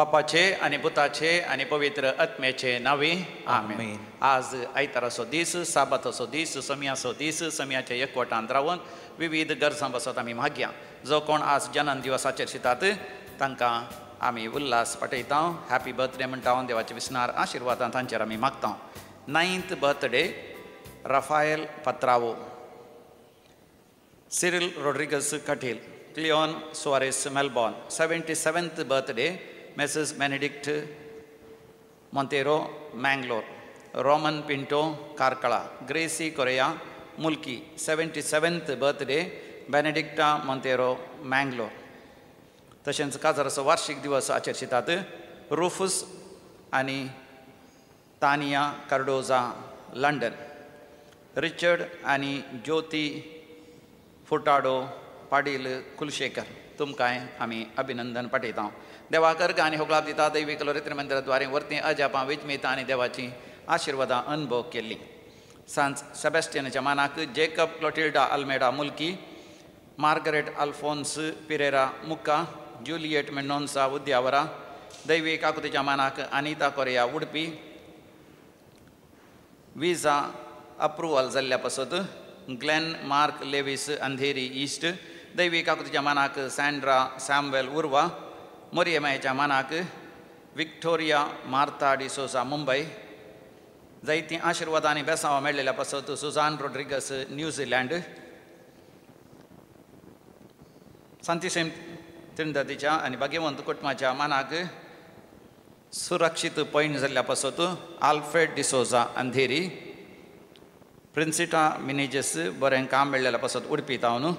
बापाचे आनी पुताचे आनी पवित्र आत्म्याचे नांवे आमेन. आज आयताराचो दीस, साबाताचो दीस, सम्याचो दीस. सम्याच्या एकवटांत रावन विविध गरजां बसत आमी मागया. जो कोण आज जनन दिवसाचेर शितात तांकां आमी उल्हास पाठयता, हॅपी बर्थडे म्हणटा, देवाच्या विसनार आशिर्वादां तांचेर आमी मागता. 9th birthday Rafael Patrao, Cyril Rodrigues Kateel, Cleon Soares Melbourne. 77th birthday Mrs Benedict Monteiro Mangalore, Roman Pinto Karkala, Gracy Correa Mulki. 77th birthday Benedicta Monteiro Mangalore. तशेंच काजाराचो वार्षिक दिवस आचरितात रुफस आनी तानिया कार्डोजा लंडन, रिचर्ड आनी ज्योती फुटाडो पाडील कुलशेखर. तुमकांय आमी अभिनंदन पाठयता. देवाक आनी होगळाप दिता. दैवीक लोरेत्री मंदिराद्वारे वरती अजापां विजमितां आनी देवाची आशिर्वादां अनुभव केल्ली. सांत सेबेस्टियनाच्या मानाक Jacob Clotilda Almeida Mulki, Margaret Alphonse Pereira Mukka, Juliet Mendonca Udyavara. दैवीक आकुतीच्या मानाक अनिता कोरिया उडपी. विजा अप्रुवल जाल्ल्या पासत Glenn Mark Lewis Andheri east. दैवीक आकृतीच्या मानाक सँड्रा सॅम्वेल उर्वा. मोरियमायच्या मानाक विक्टोरिया मार्था डिसोजा मुंबय. जायतीं आशिर्वादां आनी बेसांवां मेळ्ळेल्या पासत सुजान रोड्रिगस न्यूझिलँड. सांतिसेम त्रिंदादीच्या आनी भाग्यवंत कुटुंबाच्या मानाक सुरक्षीत पयण जाल्ल्या पासत आल्फ्रेड डिसोजा अंधेरी. प्रिन्सिटा मिनेजस बरें काम मेळ्ळेल्या पासत उडपी तावन.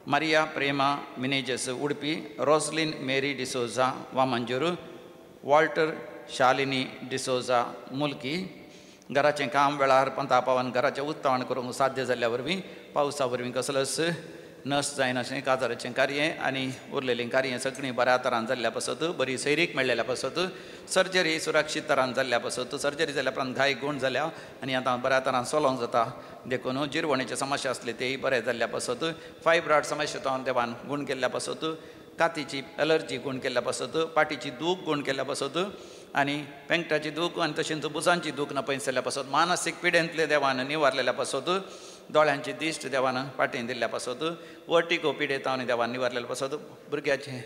Maria Prema Menezes Udupi, Roslin Mary D'Souza Vamanjoor, Walter Shalini D'Souza Mulki. घराचें काम वेळार पंता पावन घराचें उत्तावण करूंक साध्य जाल्ल्या वरवीं पावसा वरवीं कसलोच नस जायनाशें काजाराचें कार्य आनी उरलेलीं कार्यां सगळीं बऱ्या तरान जाल्ल्या पासत, बरी सैरीक मेळ्ळेल्या पासत, सर्जरी सुरक्षीत तरान जाल्ल्या पासत, सर्जरी जाल्या उपरांत घाय गूण जाल्या आनी आतां बऱ्या तरान चलोवंक जाता देखून जिरवणेची समस्या आसली तेय बरें जाल्ल्या पासत, फायब्रॉयड समस्या जावन देवान गूण केल्ल्या पासत, कातीची एलर्जी गूण केल्ल्या पासत, पाटीची दूख गूण केल्ल्या पासत आनी पेंकटाची दूख आनी तशेंच बुजांची दूख नपयस जाल्ल्या पासत, मानसीक पिडेंतले देवान निवारलेल्या पासत, दोळ्यांची दिश्ट देवान फाटीं दिल्ल्या पासत, वर्टिगो पिडेतां आनी देवान निवारलेल्या पासत, भुरग्याचें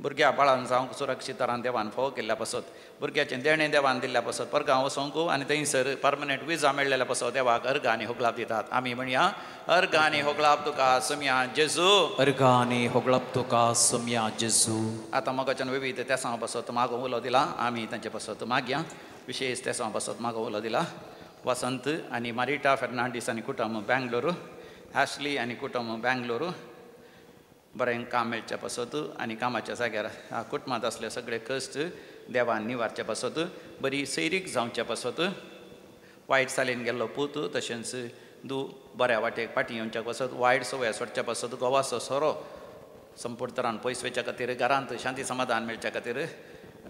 भुरग्या बाळान जावंक सुरक्षीत तरान देवान फोव केल्ल्या पासत, भुरग्याचें देणें देवान दिल्ल्या पासत, परगांव वचोंक आनी थंयसर परमनंट विजा मेळ्ळेल्या पासत देवाक अर्घ आनी होगळाप दितात. आमी म्हणया अर्घ आनी होगळाप तुका सुमया जेजू, अर्घ आनी होगळाप तुका सुमया जेजू. आतां मोगाच्यान विविध तेसां पासत मागो उलो दिला, आमी तांचे पासत मागया. विशेश तेसां पासत मागो उलो दिला वसंत आनी मारिटा फेर्नांडीस आनी कुटुंब बेंगलोरू, ॲशली आनी कुटुंब बेंगलोरू. बरें काम मेळचे पासत आनी कामाच्या जाग्यार कुटुंबांत आसले सगळे कश्ट देवान निवारचे पासत, बरी सैरीक जावचे पासत, वायट सालीन गेल्लो पूत तशेंच दू बऱ्या वाटेक फाटीं येवच्या पासत, वायट सवय सोडच्या पासत, गोवाचो सोरो संपूर्ण तरान पयस वयच्या खातीर, घरांत शांती समाधान मेळच्या खातीर,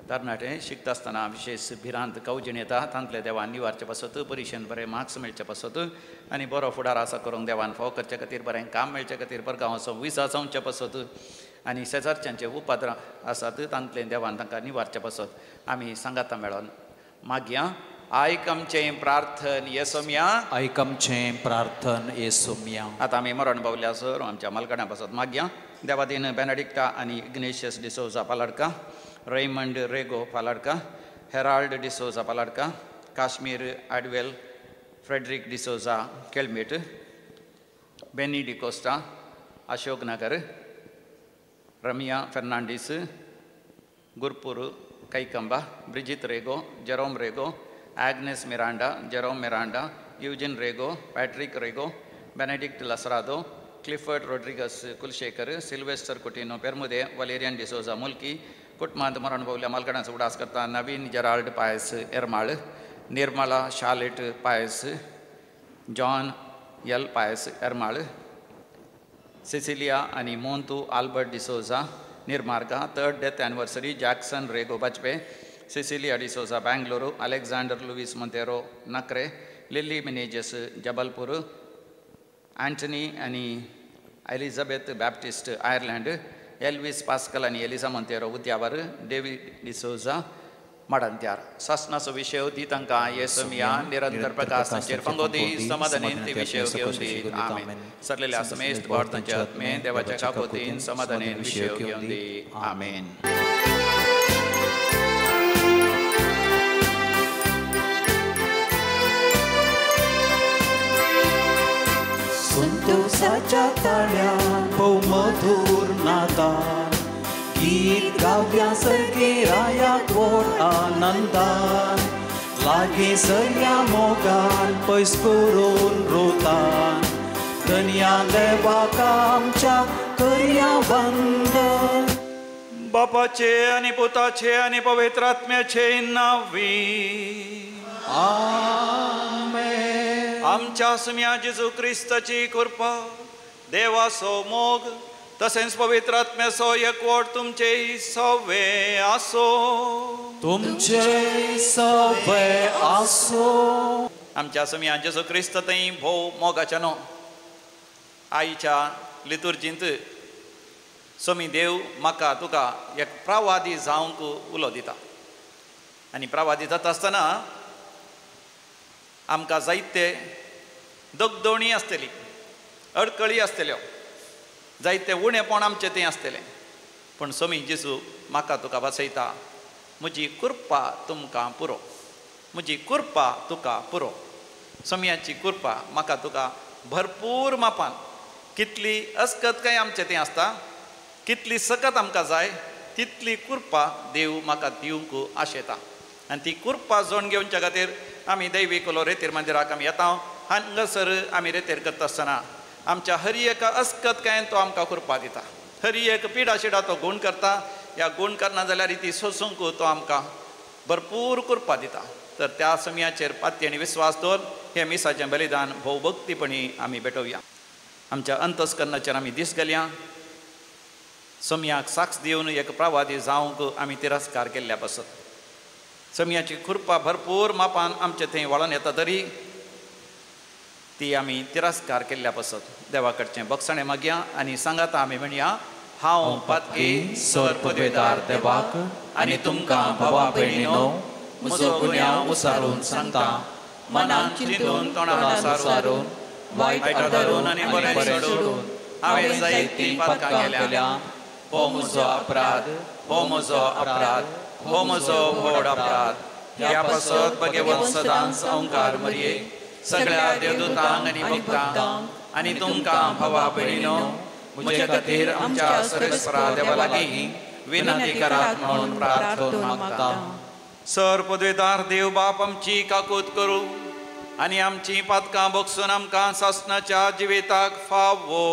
तरणाटे शिकता आसतना विशेष भिरांत कवजीण येता तांतले देवान निवारचे पासत, परिशेन बरे मार्क्स मेळचे पासत आनी बरो फुडार आसा करूंक देवान फावो करचे खातीर, बरें काम मेळचे खातीर, परगांवाचो विजा जावचे पासत आनी शेजारच्यांचे उपद्र आसात तांतले देवान तांकां निवारचे पासत आमी सांगाता मेळोन मागया. आयक आमचें प्रार्थन येसोमया, आयक आमचें प्रार्थन येसोमया. आतां आमी मरण पावल्या सर आमच्या मालकड्यां पासत मागया. देवादीन बेनेडिक्टा आनी Ignatius D'Souza Paladka, Raymond Rego Paladka, Herald D'Souza Paladka, Kashmir Adwell, Frederick D'Souza Kelmet, Benny D'Costa Ashok Nagar, Ramya Fernandes Gurpur Kaikamba, Bridget Rego, Jerome Rego, Agnes Miranda, Jerome Miranda, Eugene Rego, Patrick Rego, Benedict Lasrado, Clifford Rodrigues Kulshekar, Sylvester Coutinho Permude, Valerian D'Souza Mulki. कुटुंबांत मरण पावल्या मालकडांचो उडास करता Naveen Gerald Pais Ermal, Nirmala Charlotte Pais, John L Pais Ermal, Cecilia आनी Montu Albert D'Souza Nirmarga. Third death anniversary Jackson Rego Bajpe, Cecilia D'Souza Bengaluru, Alexander Luis Monteiro Nakre, Lily Menezes Jabalpur, Antony आनी Elizabeth Baptist Ireland, Elvis pascal आनी Elisa Monteiro उद्यावर, David D'Souza माडांत्यार. सासनाचो विशय दी तांकां येसमिया निरंतर प्रकाशाचेर फांगो दी, समाधानेन ते विशय घेवन दी. आमेन. सरलेल्या समेस्त भर तांच्या आत्मे देवाच्या काकोतीन समाधानेन विशय घेवन दी. आमेन. संतोषाच्या ताळ्यान भोव मधूर नादान गीत गावया सर्गे रायाक व्हड आनंदान, लागीं सरया मोगान पयस करून रोतान, धनया देवाक आमच्या करया वंदन. बापाचे आनी पुताचे आनी पवित्र आत्म्याचे नांवी आमेन. आमच्या सुम्या जेजू क्रिस्ताची कृपा, देवाचो मोग तसेंच पवित्र आत्म्याचो एकवट तुमचे सवे आसो. तुमचे सवे आसो. आमच्या सुम्या जेजू क्रिस्त थंय भोव मोगाच्या न्हू आईच्या लितुर्जींत सोमी देव म्हाका तुका एक प्रवादी जावंक उलो दिता आनी प्रवादी जाता आसतना आमकां जायते दगदोणी आसतली, अडकळी आसतल्यो, जायते उणेपण आमचें तें आसतलें, पूण सोमी जेजू म्हाका तुका वाचयता. म्हजी कृपा तुमकां पुरो, म्हजी कृपा तुका पुरो. सोमयाची कृपा म्हाका तुका भरपूर मापान, कितली अस्कत काय आमचें तें आसता, कितली सकत आमकां जाय तितली कृपा देव म्हाका दिवंक आशेता. आनी ती कृपा जोड घेवच्या खातीर आमी दैवी कोलो रेतीर मंदिराक आमी येता. हांगासर आमी रेतीर करता आसतना आमच्या हर एका अस्कत कांय तो आमकां कृपा दिता, हर एक पिडा शिडा तो गूण करता. ह्या गूण करना जाल्यार ती सोसूंक तो आमकां भरपूर कृपा दिता. तर त्या समयाचेर पाती आनी विस्वास दवर हें मिसाचें बलिदान भोवभक्तीपणी आमी भेटोवया. आमच्या अंतस्करणाचेर आमी दीस घालया. समयाक साक्ष दिवन एक प्रवादी जावंक आमी तिरस्कार केल्ल्या पासत समयाची कृपा भरपूर मापान आमचे थंय वळोन येता तरी ती आमी तिरस्कार केल्ल्या पासत देवा कडचें बक्षणें मागया आनी सांगाता आमी म्हणया, हांव पातकी सर पदवेदार देवाक आनी तुमकां भावा भयणीनो म्हजो गुन्यांव उसारून सांगता, मनान चिंतून तोंडान सारून वायट धरून आनी बरें सोडून हांवें जायतीं पातकां केल्या. हो म्हजो अपराध, हो म्हजो अपराध, हो म्हजो व्हड अपराध. ह्या पासत भगवंत सदांच ओंकार मरये सगळ्या देवदूतांक आनी भक्तांक आनी तुमकां भावा भयणीनो म्हजे खातीर आमच्या सर्वेस्परा देवा लागीं विनंती करात म्हणून प्रार्थना मागता. सर पदवेदार देव बाप आमची काकूत करूं आनी आमची पातकां बगसून आमकां सासणाच्या जिविताक फावो.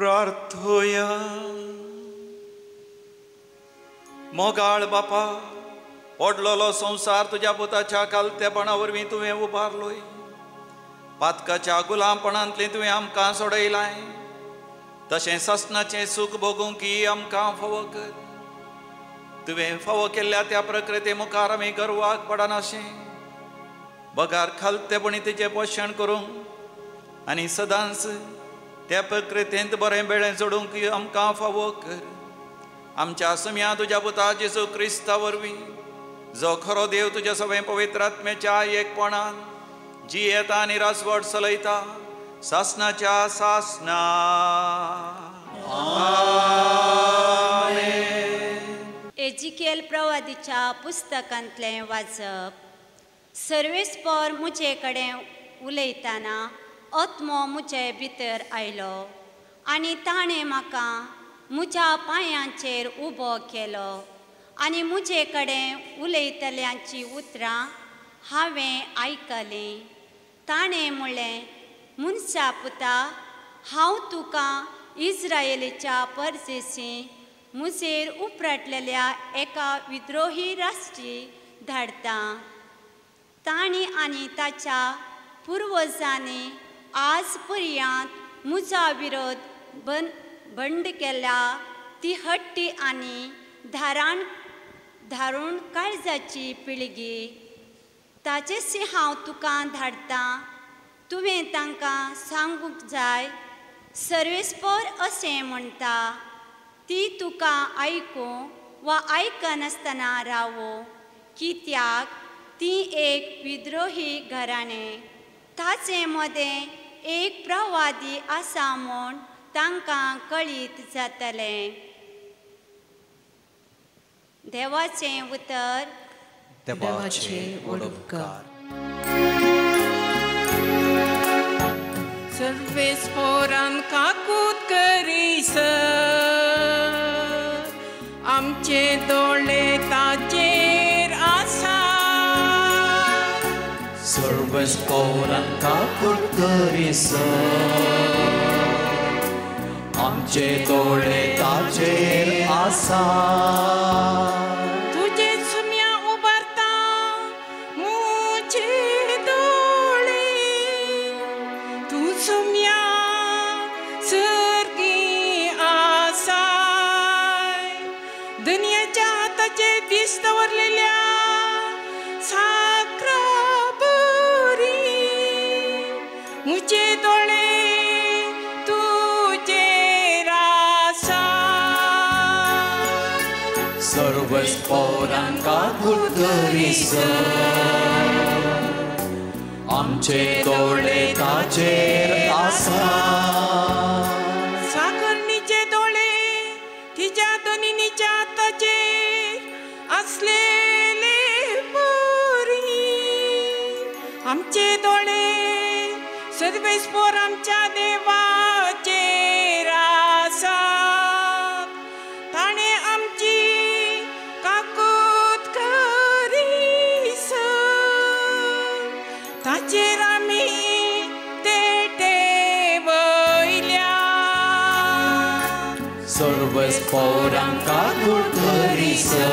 प्रार्थोया. मोगाळ बापा, पडलेलो संवसार तुज्या पुताच्या कालतेपणा वरवीं तुवें उबारलोय. पातकाच्या गुलामपणांतलें तुवें आमकां सोडयलाय. तशें सासणाचें सूख भोगूंक आमकां फावो कर. तुवें फावो केल्ल्या त्या प्रकृती मुखार आमी गर्वाक पडनाशें बगार खालतेपणी तिचें पोशण करूंक आनी सदांच त्या प्रकृतींत बरें बेळें जोडूंक आमकां फावो कर. आमच्या सुम्या तुज्या पुता जेजू क्रिस्ता वरवीं, जो खरो देव तुज्या सगळें पवित्र आत्म्याच्या एकपणान जी येता आनी राजवट चलयता सासणाच्या सासणा. एजिकेल प्रवादीच्या पुस्तकांतलें वाचप. सर्वेस्पर म्हजे कडेन उलयतना आत्मो म्हजे भितर आयलो आनी ताणें म्हाका म्हज्या पांयांचेर उबो केलो आनी म्हजे कडेन उलयतल्यांची उतरां हांवें आयकलीं. ताणें म्हणलें, मनशा पुता, हांव तुका इस्रायलीच्या परदेशी म्हजेर उपराटलेल्या एका विद्रोही राष्ट्री धाडटा. तांणी आनी ताच्या पुर्वजांनी आज पर्यंत म्हज्या विरोध बंड केल्या ती हट्टी आनी धारून काळजाची पिळगी. ताचेशी हांव तुका धाडटा. तुवें तांकां सांगूंक जाय, सर्वेस्पर अशें म्हणटा, ती तुका आयकूं वा आयकनासतना रावो, कित्याक ती एक विद्रोही घराणें. ताचे मदें एक प्रवादी आसा म्हूण तांकां कळीत जातलें. देवाचें उतर. देवाचे उपकार. सर्वेस्परान काकूत करीसर आमचे दोळे ताचेर आसा. सर्वेस्परान काकूत करीसर आमचे दोळे ताचेर आसा. तुजे सुम्या उबारता मुझे दोळे, तूं सुम्या सर्गी आसाय. दुनियाच्या हाताचे दीस दवरलेल्या साकरा बरी मुझे दोळे तुजेर आसा. सर्वेस्परान काकूत करीसर आमचे दोळे ताचेर आसा. साकरणीचे दोळे तिच्या दोनीच्या हाताचेर आसलेले बरी आमचे दोळे सर्वेस्पर आमच्या देवाचेर आसात. ताणें आमची काकूत करीसर ताचेर आमी तेटे वयल्या. सर्वेस्परान काकूत करीसर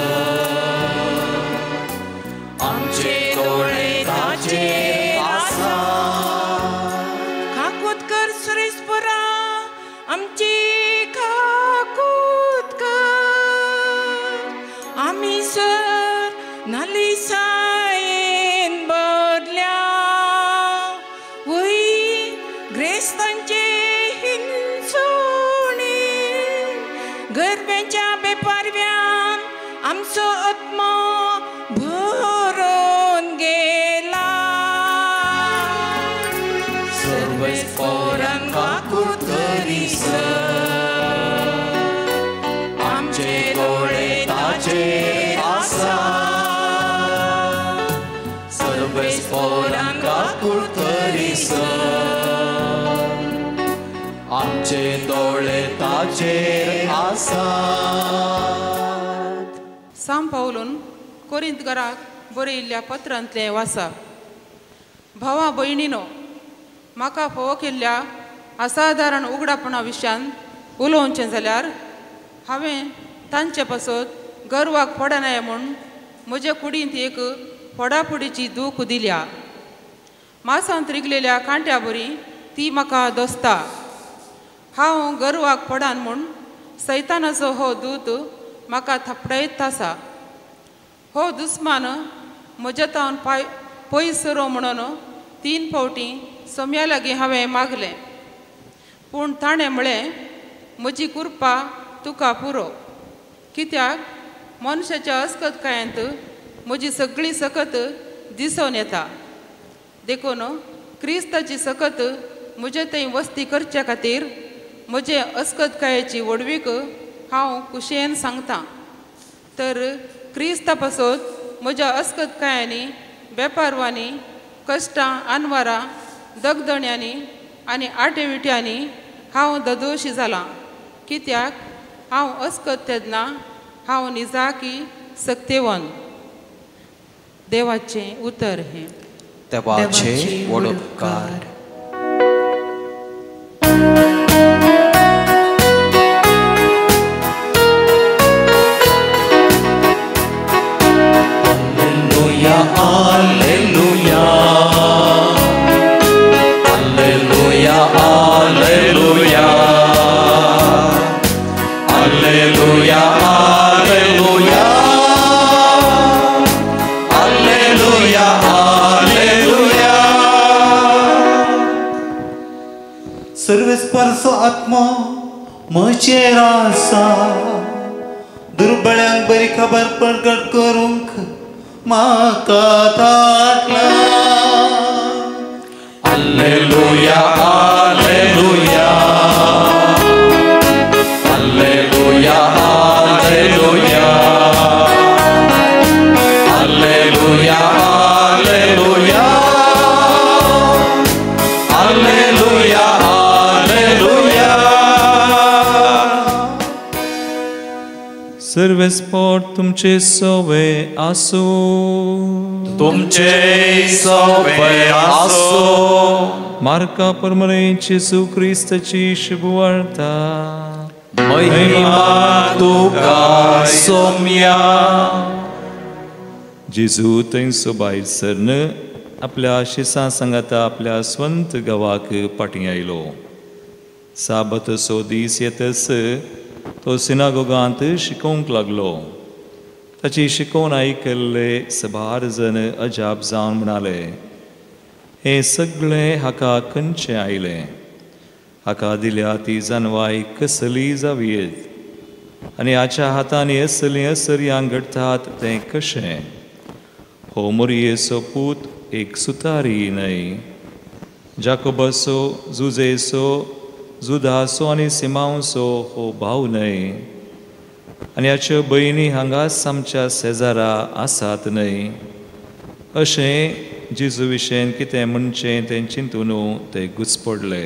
आमचे दोळे ताचेर आसा. काकूत कर सर्वेस्परा आमची काकूत कर. आमी सर नालिसायेन बदल्या वय ग्रेस्तांचे हिंसोणे गरब्यांच्या बेपारव्यान आमचो आत्मो भरून गेला. सर्वेस्परान काकूत करीसर आमचे दोळे ताचेर आसा. सर्वेस्परान काकूत करीसर आमचे दोळे ताचेर आसात. सांव पावलून कोरिंतकाराक बरयिल्ल्या पत्रांतलें वाचा. भावा भयणीनो, म्हाका फावो केल्ल्या असाधारण उगडापणा विशयान उलोवचें जाल्यार हांवें तांचे पासत गर्वाक पडनाय म्हूण म्हज्या कुडींत एक फोडाफोडीची दूख दिल्या. मासांत रिगलेल्या कांट्या बरी ती म्हाका दोसता. हांव गर्वाक पडान म्हूण सैतानाचो हो दूत म्हाका थापडायत आसा. हो दुस्मान म्हज्या तावन पाय पयस सरो म्हणून 3 फावटी सोम्या लागीं हांवें मागलें. पूण ताणें म्हळें, म्हजी कृपा तुका पुरो, कित्याक मनशाच्या अस्कतकायेंत म्हजी सगळी सकत दिसून येता. देखून क्रिस्ताची सकत म्हजे थंय वस्ती करच्या खातीर म्हजे अस्कतकायेची व्हडवीक हांव खुशयेन सांगतां. तर क्रिस्ता पासत म्हज्या अस्कतकायांनी, वेपारवांनी, कश्टां, आनवारां, दगदण्यांनी आनी आटेविट्यांनी हांव ददोशी जालां. कित्याक हांव अस्कत तेन्ना हांव निजाकी सक्तेवन. देवाचें उतर हें. देवाचे व्हड उपकार. Alleluia, alleluia, alleluia, alleluia, alleluia, alleluia, alleluia, alleluia. सर्वेस्परचो आत्मो म्हजेर आसा, दुर्बळ्यांक बरी खबर प्रगट करूंक म्हाका धाडला. Alleluia, alleluia, alleluia, alleluia, alleluia, alleluia, alleluia, alleluia. सर्वेस्पोर तुमचे सोवे आसूं. तुमचे सोवे आसूं. मार्का परमरे जेजू क्रिस्ताची शुभवार्ता. महिमा तुका सोम्या. जेजू थंयसो भायर सरन आपल्या शिसां सांगाता आपल्या स्वंत गांवाक फाटीं आयलो. साबताचो दीस येतच तो सिनागोगांत शिकोवंक लागलो. ताची शिकोवन आयकल्ले सबार जण अजाप जावन म्हणाले, हें सगळें हाका खंयचें आयलें? हाका दिल्या ती जानवाय कसली जावयेत आनी हाच्या हातांनी असलीं असर्यां घडटात तें कशें? हो मोरयेचो पूत एक सुतारी न्हय, जाकोबाचो, जुजेचो, जुदाचो आनी सिमांवचो हो भाव न्हय, आनी हाच्यो भयणी हांगाच आमच्या शेजारा आसात न्हय? अशें जेजू विशयन कितें म्हणचें तें चिंतून ते घुसपडले.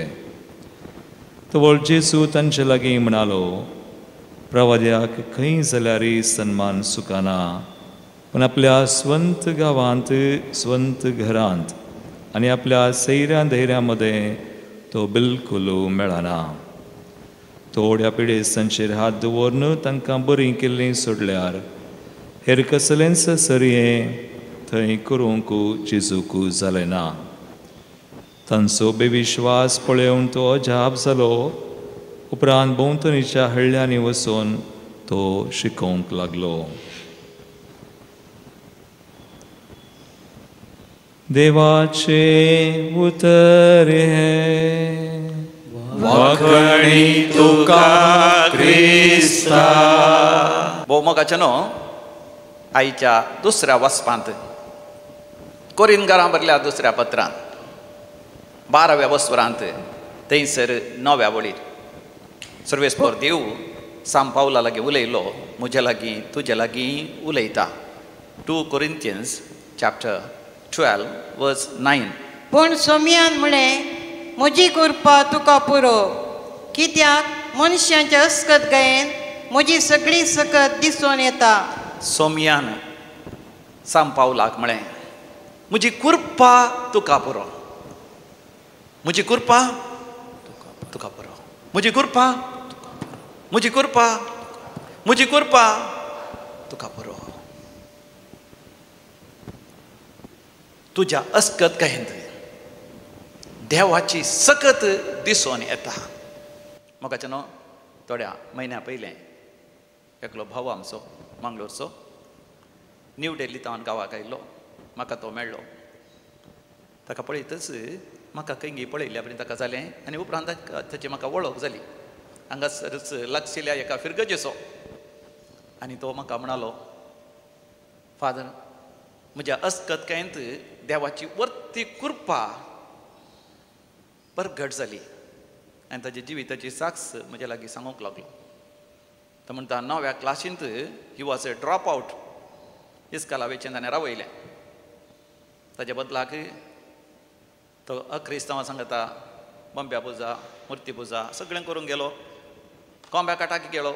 तवळ जेजू तांचे लागीं म्हणालो, प्रवाद्याक खंय जाल्यारय सन्मान सुकाना, पूण आपल्या स्वंत गांवांत, स्वंत घरांत आनी आपल्या सैऱ्या धैर्या मदें तो बिलकुल मेळना. थोड्या पिडेस्तांचेर हात दवरून तांकां बरीं केल्लीं सोडल्यार हेर कसलेंच सरयें थंय करूंक जेजूक जालें ना. तांचो बेविश्वास पळोवन तो अजाप जालो. उपरांत भोंवतणीच्या हळ्ळ्यांनी वचून तो शिकोवंक लागलो. देवाचें उतर हें. वाखणी तुका क्रिस्ता. भोवमोगाचें न्हू आयच्या दुसऱ्या वसपांत कोरिनगारां भरल्या दुसऱ्या पत्रांत 12व्या वसवरांत थंयसर 9व्या वळीर सर्वेस्पोर देव साम पावला लागीं उलयलो, म्हज्या लागीं तुज्या लागीं उलयता. 2 Corinthians chapter 12 verse 9. पूण सोम्यान म्हळें, म्हजी कृपा तुका पुरो, कित्याक मनशांच्या अस्कत गायेन म्हजी सगळी सकत दिसून येता. सोम्यान साम पावलाक म्हळें, म्हजी कृपा तुका पुरो, म्हजी कृपा तुका पुरो, म्हजी कृपा. म्हजी कृपा, म्हजी कृपा तुका पुरो. तुज्या अस्कत कांय देवाची सकत दिसून येता. म्हाका न्हू थोड्या म्हयन्या पयलें एकलो भाव आमचो मंगलोरचो न्यू दिल्ली तावन गांवाक आयलो. म्हाका तो मेळ्ळो. ताका पळयतच म्हाका खंय पळयल्ल्या परी ताका जालें आनी उपरांत ताची म्हाका वळख जाली. हांगासरच लागशिल्ल्या एका फिरगजेचो. आनी तो म्हाका म्हणालो, फादर म्हज्या अस्कत कांयत देवाची वर्ती कृपा परगट जाली. आनी ताच्या जिविताची साक्ष म्हज्या लागीं सांगूंक लागलो. तो म्हणटा 9व्या क्लासींत he was a drop out. इस्काला वेचें ताणें रावयलें. ताच्या बदलाक तो अक्रिस्तांवां सांगता बंब्या पुजा, मुर्ती पुजा सगळें करूंक गेलो, कोंब्या काटाक गेलो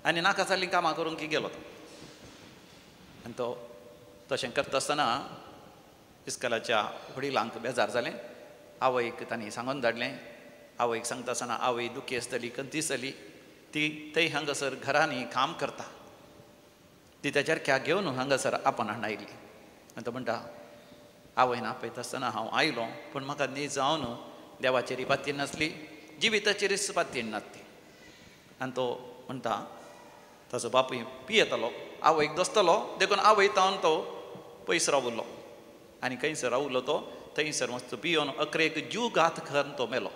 आनी नाका जाल्लीं कामां करूंक गेलो तो. आनी तो तशें करता आसतना इस्कालाच्या वडिलांक बेजार जालें. आवयक तांणी सांगून धाडलें. आवयक सांगता आसतना आवय दुखी आसतली, खंती आसतली. ती थंय हांगासर घरांनी काम करता. ती त्या चरख्याक घेवन हांगासर आपण हाडून आयली. आनी तो म्हणटा आवयन आपयता आसतना हांव आयलो, पूण म्हाका न्ही जावन देवाचेर पातयेन नासली, जिविताचेरच पातयेन नासली. आनी तो म्हणटा ताचो बापूय पियेतालो, आवयक दोसतलो, देखून आवय तावन तो पयस रावलो. आनी खंयसर रावलो तो थंयसर मस्त पियोन अकरेक जीव घात करून तो मेलो.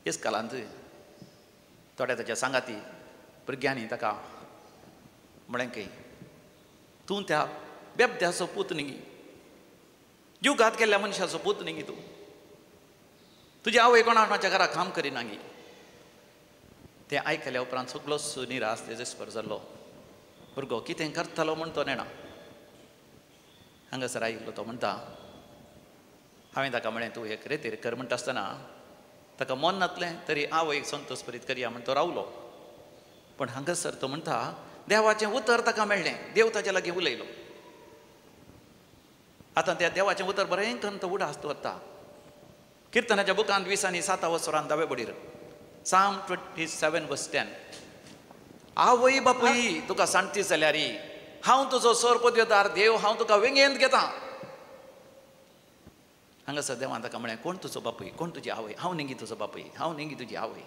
इस्कालांत थोड्या ताच्या सांगाती भुरग्यांनी ताका म्हळें की तूं त्या बेबद्याचो पूत न्ही, जीव घात केल्ल्या मनशाचो पूत न्ही तूं, तुजी आवय कोणाच्या घरा काम करिना गी. तें आयकल्या उपरांत सगळोच निराश तेजस्पर जाल्लो. भुरगो कितें करतालो म्हूण तो नेणा. हांगासर आयिल्लो तो म्हणटा हांवें ताका म्हळें तूं एक रेतीर कर म्हणटा आसतना ताका मन नातलें तरी आवयक संतोष प्रीत करया म्हण तो रावलो. पूण हांगासर तो म्हणटा देवाचें उतर ताका मेळ्ळें, देव ताच्या लागीं उलयलो. आतां त्या देवाचें उतर बरें करून तो उडास दवरता. किर्तनाच्या बुकांत 20 आनी 7 वसरान दावे बडीर Psalm 27 verse 10. आवय बापूय तुका सांगती जाल्यार हांव तुजो सर पदवेदार देव, हांव तुका वेंगेंत घेता. हांगासर देवान ताका म्हळें कोण तुजो बापूय, कोण तुजी आवय? हांव निगी तुजो बापूय, हांव निगी तुजी आवय.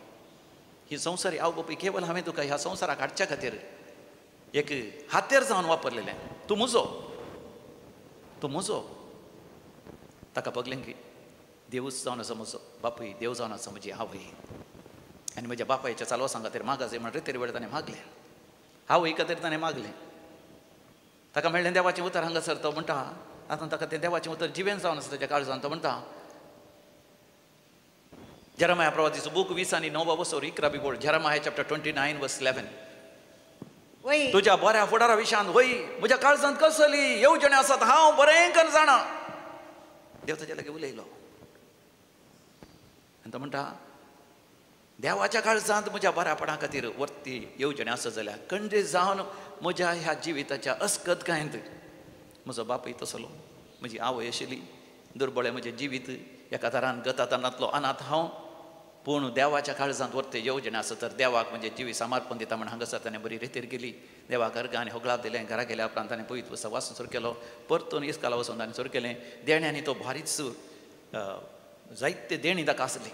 ही संवसारी आवय बापूय केवल हांवें तुका ह्या संवसाराक हाडच्या खातीर एक हातेर जावन वापरलेलें. तूं म्हजो, तूं म्हजो. ताका पगलें की देवूच जावन आसा म्हजो बापूय, देव जावन आसा म्हजी आवय. आनी म्हज्या बापायच्या चालवा खातीर मागासे म्हण रेतीर वेळ ताणें मागलें, आवय खातीर ताणें मागलें. ताका मेळ्ळें देवाचें उतर. हांगासर तो म्हणटा आतां ताका तें देवाचें उतर जिवें जावन आसा ताच्या काळजान. तो म्हणटा जेरमाया प्रवादीचो बूक 20 आनी 9 वसोर 11 बी बोल, जेरमाया चॅप्टर 29 वर्स 11. तुज्या बऱ्या फुडारा विशयान वय म्हज्या काळजांत कसली येवजणे आसात हांव बरें कर जाणा. देव ताच्या लागीं उलयलो आनी तो म्हणटा देवाच्या काळजांत म्हज्या बऱ्यापणा खातीर वर्ती येवजणे आसा जाल्यार कंडे जावन म्हज्या ह्या जिविताच्या अस्कत कांयत म्हजो बापूय तसलो, म्हजी आवय आशिल्ली दुर्बळे, म्हजें जिवीत एका दारान गतातानांतलो अनाथ हांव, पूण देवाच्या काळजांत वर्ते येवजणे आसा तर देवाक म्हणजे जिवीत समर्पण दिता म्हण हांगासर ताणें बरी रेतीर गेली. देवाक अर्गां आनी होगळाप दिलें. घरा गेल्या उपरांत ताणें पवित्र पुस्तक वाचून सुरू केलो. परतून इस्काला वचून ताणें सुरू केलें. देण्यांनी तो भारीच जायते देणी ताका आसली,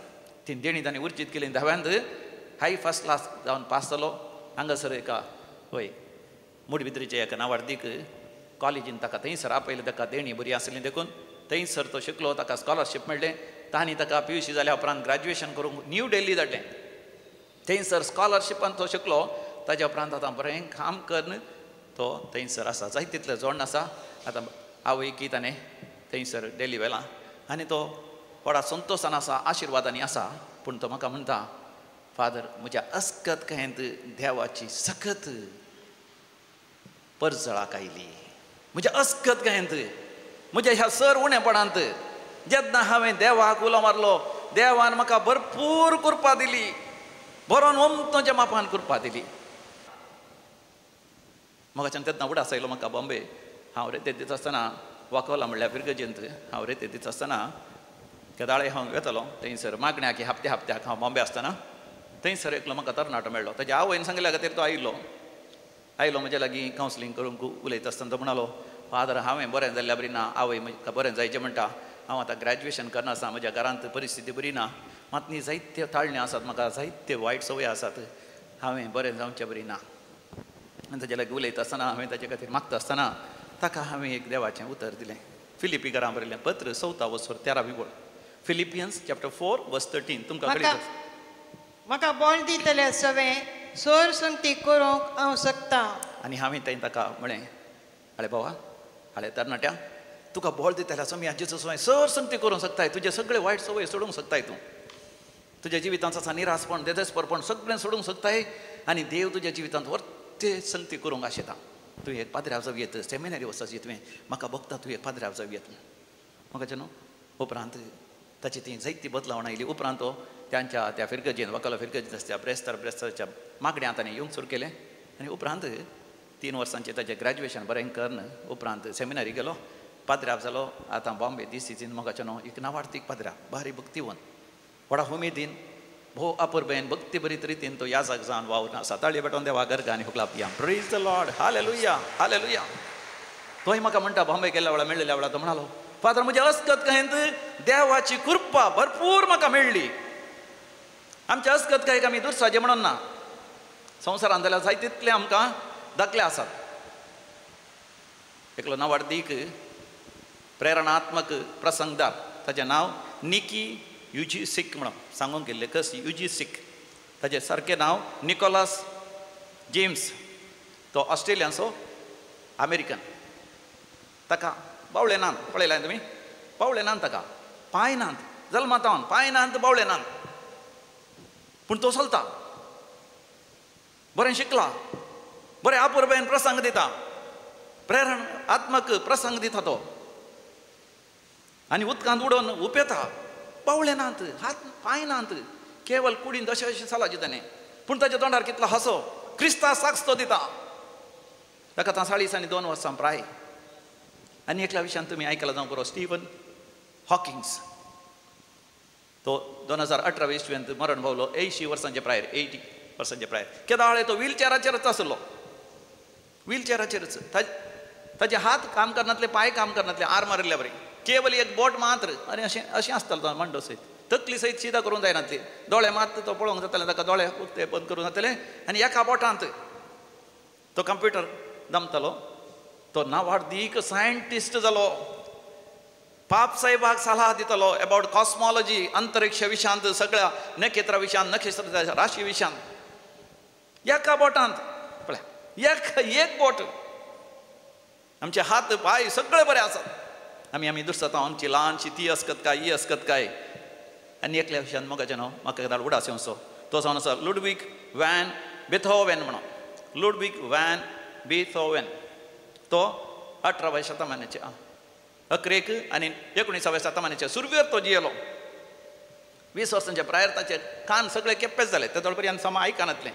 ती देणी ताणें उर्जीत केली. धाव्यांत हाय फर्स्ट क्लास जावन पास जालो. हांगासर एका हय मुडबिद्रीच्या एका नावार्दीक कॉलेजीन ताका थंयसर आपयलें. ताका देणी बरी आसली देखून थंयसर तो शिकलो. ताका स्कॉलरशीप मेळ्ळें. तांणी ताका PUC जाल्या उपरांत ग्रॅज्युएशन करूंक न्यू दिल्ली धाडलें. थंयसर स्कॉलरशिपान तो शिकलो. ताज्या उपरांत आतां बरें काम करून तो थंयसर आसा, जाय तितलें जोडण आसा. आतां आवयकी ताणें थंयसर दिल्ली व्हेलां आनी तो व्हडा संतोशान आसा, आशिर्वादांनी आसा. पूण तो म्हाका म्हणटा फादर म्हज्या अस्कत कांयत देवाची सकत परजळाक आयली. म्हज्या अस्कत कांयत म्हज्या ह्या सर उणेपणांत जेन्ना हांवें देवाक उलो मारलो, देवान म्हाका भरपूर कृपा दिली, बरोवन ओमतोच्या मापान कृपा दिली. म्हाका तेन्ना उडास आयलो म्हाका बॉम्बे हांव रेते दिता आसतना वाकोला म्हणल्यार फिरगजेंत हांव रेते दिता आसतना केदाळे हांव वेतालो थंयसर मागण्या की हप्त्या हप्त्याक हांव बॉम्बे आसतना थंयसर एकलो म्हाका तरणाटो मेळ्ळो. ताच्या आवयन सांगिल्ल्या खातीर तो आयिल्लो. आयलो म्हज्या लागीं कावन्सिलींग करूंक उलयता आसतना तो म्हणालो, फादर हांवें बरें जाल्ल्या बरी ना, आवय म्हाका बरें जायचें म्हणटा, हांव आतां ग्रॅज्युएशन करना आसा, म्हज्या घरांत परिस्थिती बरी ना, मात न्ही जायत्यो ताळण्यो आसात, म्हाका जायते वायट संवय आसात, हांवें बरें जावचें बरी ना. आनी ताच्या लागीं उलयता आसतना हांवें ताचे खातीर मागता आसतना ताका हांवें एक देवाचें उतर दिलें. फिलिपीकरां बरयलें पत्र 4 वसर 13 वळ, फिलिपियन्स चॅप्टर 4 वर्स 13. तुमकां कळीत म्हाका बोल दितले सवें सोर संगती करूंक हांव शकता. आनी हांवें थंय ताका म्हळें, आळे बाबा, आळे तरणाट्या, तुका बोल दितल्या समी आजीचो सवय सर संगती करूंक शकताय, तुजे सगळे वायट संवय सोडूंक शकताय, तूं तुज्या जिवितांत आसा निरासपण देदेसपरपण सगळें सोडूंक शकताय आनी देव तुज्या जिवितांत वर्ते संगती करूंक आशेता. तूं एक पाद्र्याव जावं येत, सेमिनारी वचपाची तुवें म्हाका भोगता, तूं एक पाद्र्याव जावं येत. म्हाका न्हू उपरांत ताची ती जायती बदलावण आयली. उपरांत तो त्यांच्या त्या फिरगजेन वकालो फिरगजेन आसता ब्रेस्तर ब्रेस्तरच्या मागण्यांत ताणें येवंक सुरू केलें. आनी उपरांत 3 वर्सांचें ताचें ग्रॅज्युएशन बरें करून उपरांत सेमिनारी गेलो, पाद्र्याव जालो. आतां बॉम्बे दिसीन मोगाचें न्हू एक नावाडतीक पाद्र्याव, भारी भक्तिवन, व्हडा उमेदीन भोव अपुरबेन भक्ती बरीत रितीन तो याजक जावन वावरून आसा. ताळये पेटोवन देवा गर्गा आनी हुकलाप या. Praise the Lord, hallelujah, hallelujah. तोय म्हाका म्हणटा बॉम्बे गेल्ल्या वेळा मेळिल्ल्या वेळा तो म्हणालो, फादर म्हज्या अस्कत कायंत देवाची कृपा भरपूर म्हाका मेळ्ळी. आमच्या अस्कत कांय आमी दुरसाचें म्हणून ना, संवसारांत जाल्यार जाय तितले आमकां दाखले आसात. एकलो नावाडदीक प्रेरणात्मक प्रसंगदार, ताचें नांव निकी युजी सिक म्हणून सांगूंक गेल्लें, कस युजी सिक. ताचें सारकें नांव निकोलास जेम्स. तो ऑस्ट्रेलियांचो अमेरिकन. ताका बावळे नात, पळयलां तुमी, बावळे नात ताका, पांय नात, जल्मातावन पांय नात, बावळे नात, पूण तो चलता, बरें शिकला, बरें अपुरबायेन प्रसंग दिता, प्रेरणात्मक प्रसंग दिता तो. आनी उदकांत उडोवन उपेता, बावळे नात, हात पांय नात, केवल कुडीन अशें अशें चलाचें ताणें, पूण ताच्या तोंडार कितलो हांसो, क्रिस्ता साक्ष तो दिता. ताका आतां 42 वर्सां प्राय. आनी एकल्या विशयान तुमी आयकलां जावं पुरो, स्टीवन हॉकिंग्स, तो 2018 इसवेंत मरण पावलो, 80 वर्सांचे प्रायर, 80 वर्सांचे प्रायर. केदाळे तो व्हीलचेराचेरच आसलो, व्हीलचेराचेरच. ताजे हात काम करनातले, पांय काम करनातले, आर मारिल्ल्या बरी, केवल एक बोट मात्र आनी अशें अशें आसतालो तो मांडो सयत, तकली सयत शिदा करूंक जायनातली, दोळे मात तो पळोवंक जाताले ताका, दोळे उक्ते बंद करूंक जाताले आनी एका बोटांत तो कंप्युटर दमतालो. तो नावाडदीक सायंटिस्ट जालो, पाप साहेबाक सलाह दितालो अबावट कॉस्मॉलॉजी, अंतरिक्ष विशांत, सगळ्या नखेत्रा विशांत, नखेत्र राशी विशांत. एका बोटांत पळय, एक एक बोट, आमचे हात पांय सगळे बरे आसात. आमी आमी दुसता आमची ल्हानशी ती अस्कत काय, ही अस्कत काय. आनी एकल्या विशयान मोगाचें न्हू म्हाका एकदां उडास येवचो, तो जावन आसा लुडवीक वॅन बेथोवेन म्हणून, लुडवीक वॅन बेथोवेन. तो 18व्या शतमानाचे अकरेक आनी 19व्या शतमानाचे सुरवेर तो जियेलो. 20 वर्सांच्या प्रायर ताचे कान सगळे केप्पेच जाले, ते पर्यंत समा आयकनातलें.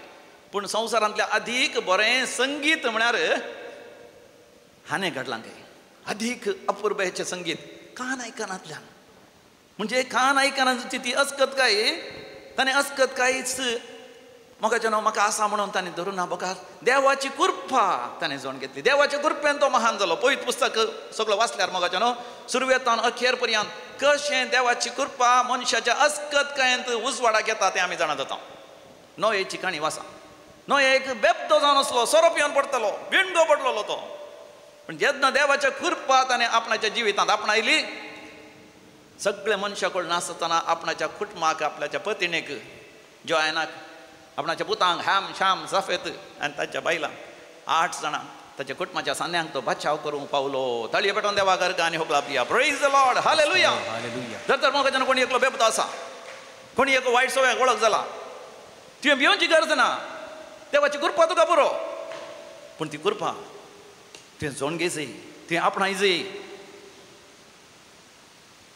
पूण संवसारांतलें अदीक बरें संगीत म्हळ्यार हाणें घडलां काय, अदीक अपुरबायेचें संगीत कान आयकनातल्यान. म्हणजे कान आयकनाची ती अस्कत काय, ताणें अस्कत कांयच मोगाचें नांव म्हाका आसा म्हणून ताणें धरून ना बघा, देवाची कृपा ताणें जोड घेतली, देवाच्या कृपेन तो महान जालो. पवित्र पुस्तक सगळो वाचल्यार मोगाचें न्हू सुरवेतान अखेर पर्यंत कशें देवाची कृपा मनशाच्या अस्कत कायंत उजवाडाक येता तें आमी जाणा जाता. नोयेची काणी वाचा, नोये एक बेबदो जावन आसलो, सोरो पिवन पडटलो, विंडो पडलेलो तो, पूण जेन्ना देवाच्या कृपा ताणें आपणाच्या जिवितांत आपणायली, सगळे मनशा कडून नासतना आपणाच्या कुटुंबाक, आपल्याच्या पतिणेक जॉयनाक, आपणाच्या पुतांक हॅम शाम सफेद आनी ताच्या बायलांक, 8 जाणां ताच्या कुटुंबाच्या सांद्यांक तो बचाव करूंक पावलो. ताळये पेटोवन देवा गर्गा आनी होकला पिया. Praise the Lord, hallelujah. जर तर मोगाच्यान कोणी एकलो बेबदो आसा, कोणी एक वायट सवयाक वळख जाला, तुवें भिवची गरज ना, देवाची कृपा तुका पुरो. पूण ती कृपा तुवें जोण घेयजय, तुवें आपणायजय.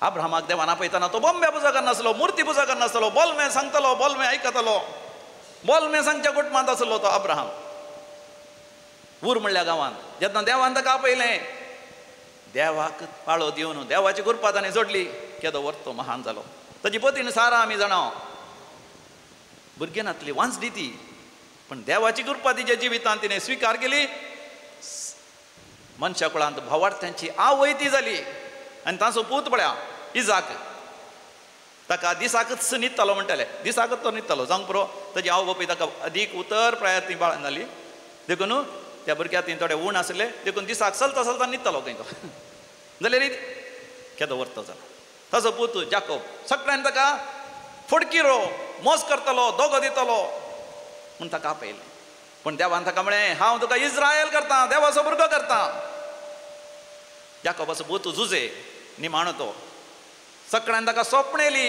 अब्राहमाक देवान आपयतना तो बॉम्बे पुजा करनासलो, मुर्ती पुजा करनासलो, बोलमे सांगतालो, बोलमे आयकतालो, बोलमे सांगच्या कुटुंबांत आसलो तो अब्राहम, ऊर म्हणल्या गांवांत. जेन्ना देवान ताका आपयलें, देवाक पाळो दिवन देवाची कृपा ताणें जोडली. केदो वर्तो महान जालो. ताजी पतीण सारा आमी जाणा भुरग्यांतली वांच दी, पण देवाची कृपा तिच्या जिवितांत तिणें स्विकार केली. मनशा कुळांत भावार्थ्यांची आवय ती जाली. आनी ताचो पूत पळया इजाक, ताका दिसाकच न्हिदतालो म्हणटाले, दिसाकच तो न्हिदतालो जावंक पुरो. ताजी आवय बापूय ताका अदीक उतर प्रायार ती बाळान जाली, देखून त्या भुरग्याक ती थोडे ऊण आसले, देखून दिसाक चलता चलता न्हिदतालो खंय तो. जाल्यार केदो वर्तो जालो. ताचो पूत जाकोब सगळ्यान ताका फडकिरो मोस करतलो, दोगो दितलो म्हूण ताका आपयलें. पूण देवान ताका म्हळें हांव तुका इस्रायल करता, देवाचो भुरगो करता. जाकोबाचो पूत जुजे निमाणो तो सगळ्यान ताका सोपणेली,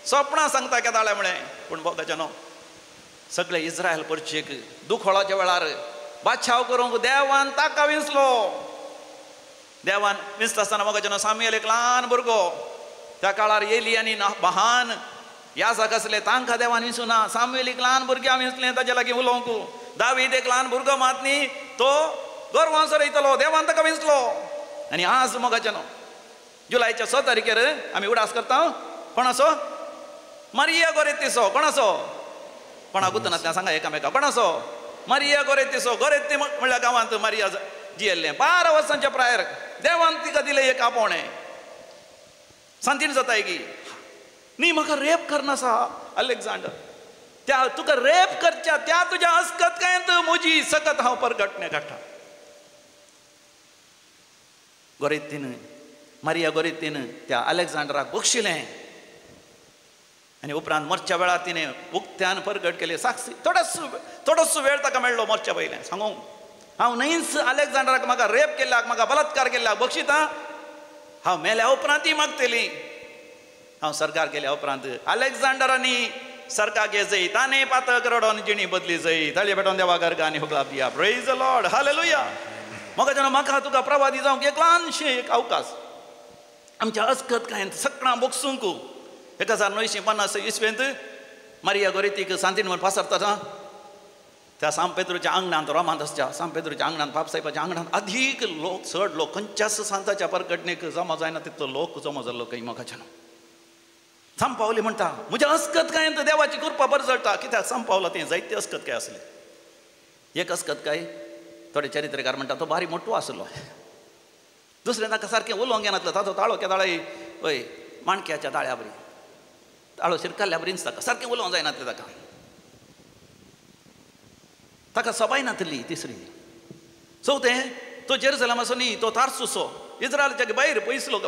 सोपणां सांगता केदाळे म्हळें. पूण बोगाचें न्हू सगळे इस्रायल परचेक दुखोळाच्या वेळार बादशाव करूंक देवान ताका विंचलो. देवान विंचता आसतना मोगाचें न्हू सामुएल एक ल्हान भुरगो, त्या काळार येली आनी महान याजक आसले, तांकां देवान विंचू ना. सामुएल एक ल्हान भुरग्यां विंचलें ताजे लागीं उलोवंक. दावीद एक ल्हान भुरगो मात न्ही तो गोरवां चरयतलो, देवान ताका विंचलो. आनी आज मोगाचें न्हू जुलायच्या 6 तारखेर आमी उडास करता कोणाचो? मारिया गोरेत्तीचो. कोणाचो? कोणा गुतनांतल्यान सांगा एकामेका, कोणाचो? मारिया गोरेत्तीचो. गोरेत्ती म्हणल्यार गांवांत मारिया जियेल्लें 12 वर्सांच्या प्रायर देवान तिका दिलें एक आपोवणें. सांतीण जाताय की न्ही म्हाका रेप करनासा अलेक्झांडर, त्या तुका रेप करच्या त्या तुज्या अस्कत कांयत म्हजी सकत हांव परगटणे काडटा. गोरेत्तीन मारिया गोरेत्तीन त्या अलेक्झांडराक बक्षिलें आनी उपरांत मरच्या वेळार तिणें उक्त्यान परगट केलें. साक्षी थोडोसो वेळ ताका मेळ्ळो मरच्या पयलें सांगूंक, हांव न्हयच अलेक्झांडराक म्हाका रेप केल्ल्याक, म्हाका बलात्कार केल्ल्याक बक्षिता, हांव मेल्या उपरांतय मागतली. हांव सरकार गेल्या उपरांत अलेक्झांडर आनी सरकार गे जय ताणें पातक रडोन जिणी बदली जय. ताळये पेटोवन देवा गर्गा आनी हुकलाप दिया. Praise the Lord, hallelujah. म्हाका जेन्ना म्हाका तुका प्रवादी जावंक एक ल्हानशें एक अवकाश आमच्या अस्कत कांय सगळां बोगसूंक. 1950 इसवेंत मारिया गोरेतीक सांतीण म्हण पासरता त्या सांपेद्रूच्या आंगणांत, रोमांत आसच्या सांपेद्रूच्या आंगणांत, बापसाहेबाच्या आंगणांत अधीक लोक, चड लोक, खंयच्याच सांताच्या परगटणेक जमा जायना तितलो लोक जमा जाल्लो खंय मोगाच्यान. सांपावली म्हणटा म्हज्या अस्कत कांय देवाची कृपा परजळटा. कित्याक सांपावला तें जायते अस्कत काय आसले. एक अस्कत काय थोडे चरित्रकार म्हणटा तो बारी मोटो आसलो, दुसरें ताका सारकें उलोवंक येनासलें, ताचो ताळो केदाळाय हय माणक्याच्या ताळ्या बरी, ताळो शिरकाल्ल्या बरीच ताका सारकें उलोवंक जायनासलें, ताका ताका सबाय नासली. तिसरी चवथें तो जेरुसलमाचो न्ही, तो तारसुसो, इस्रायलच्या भायर पयस लोक.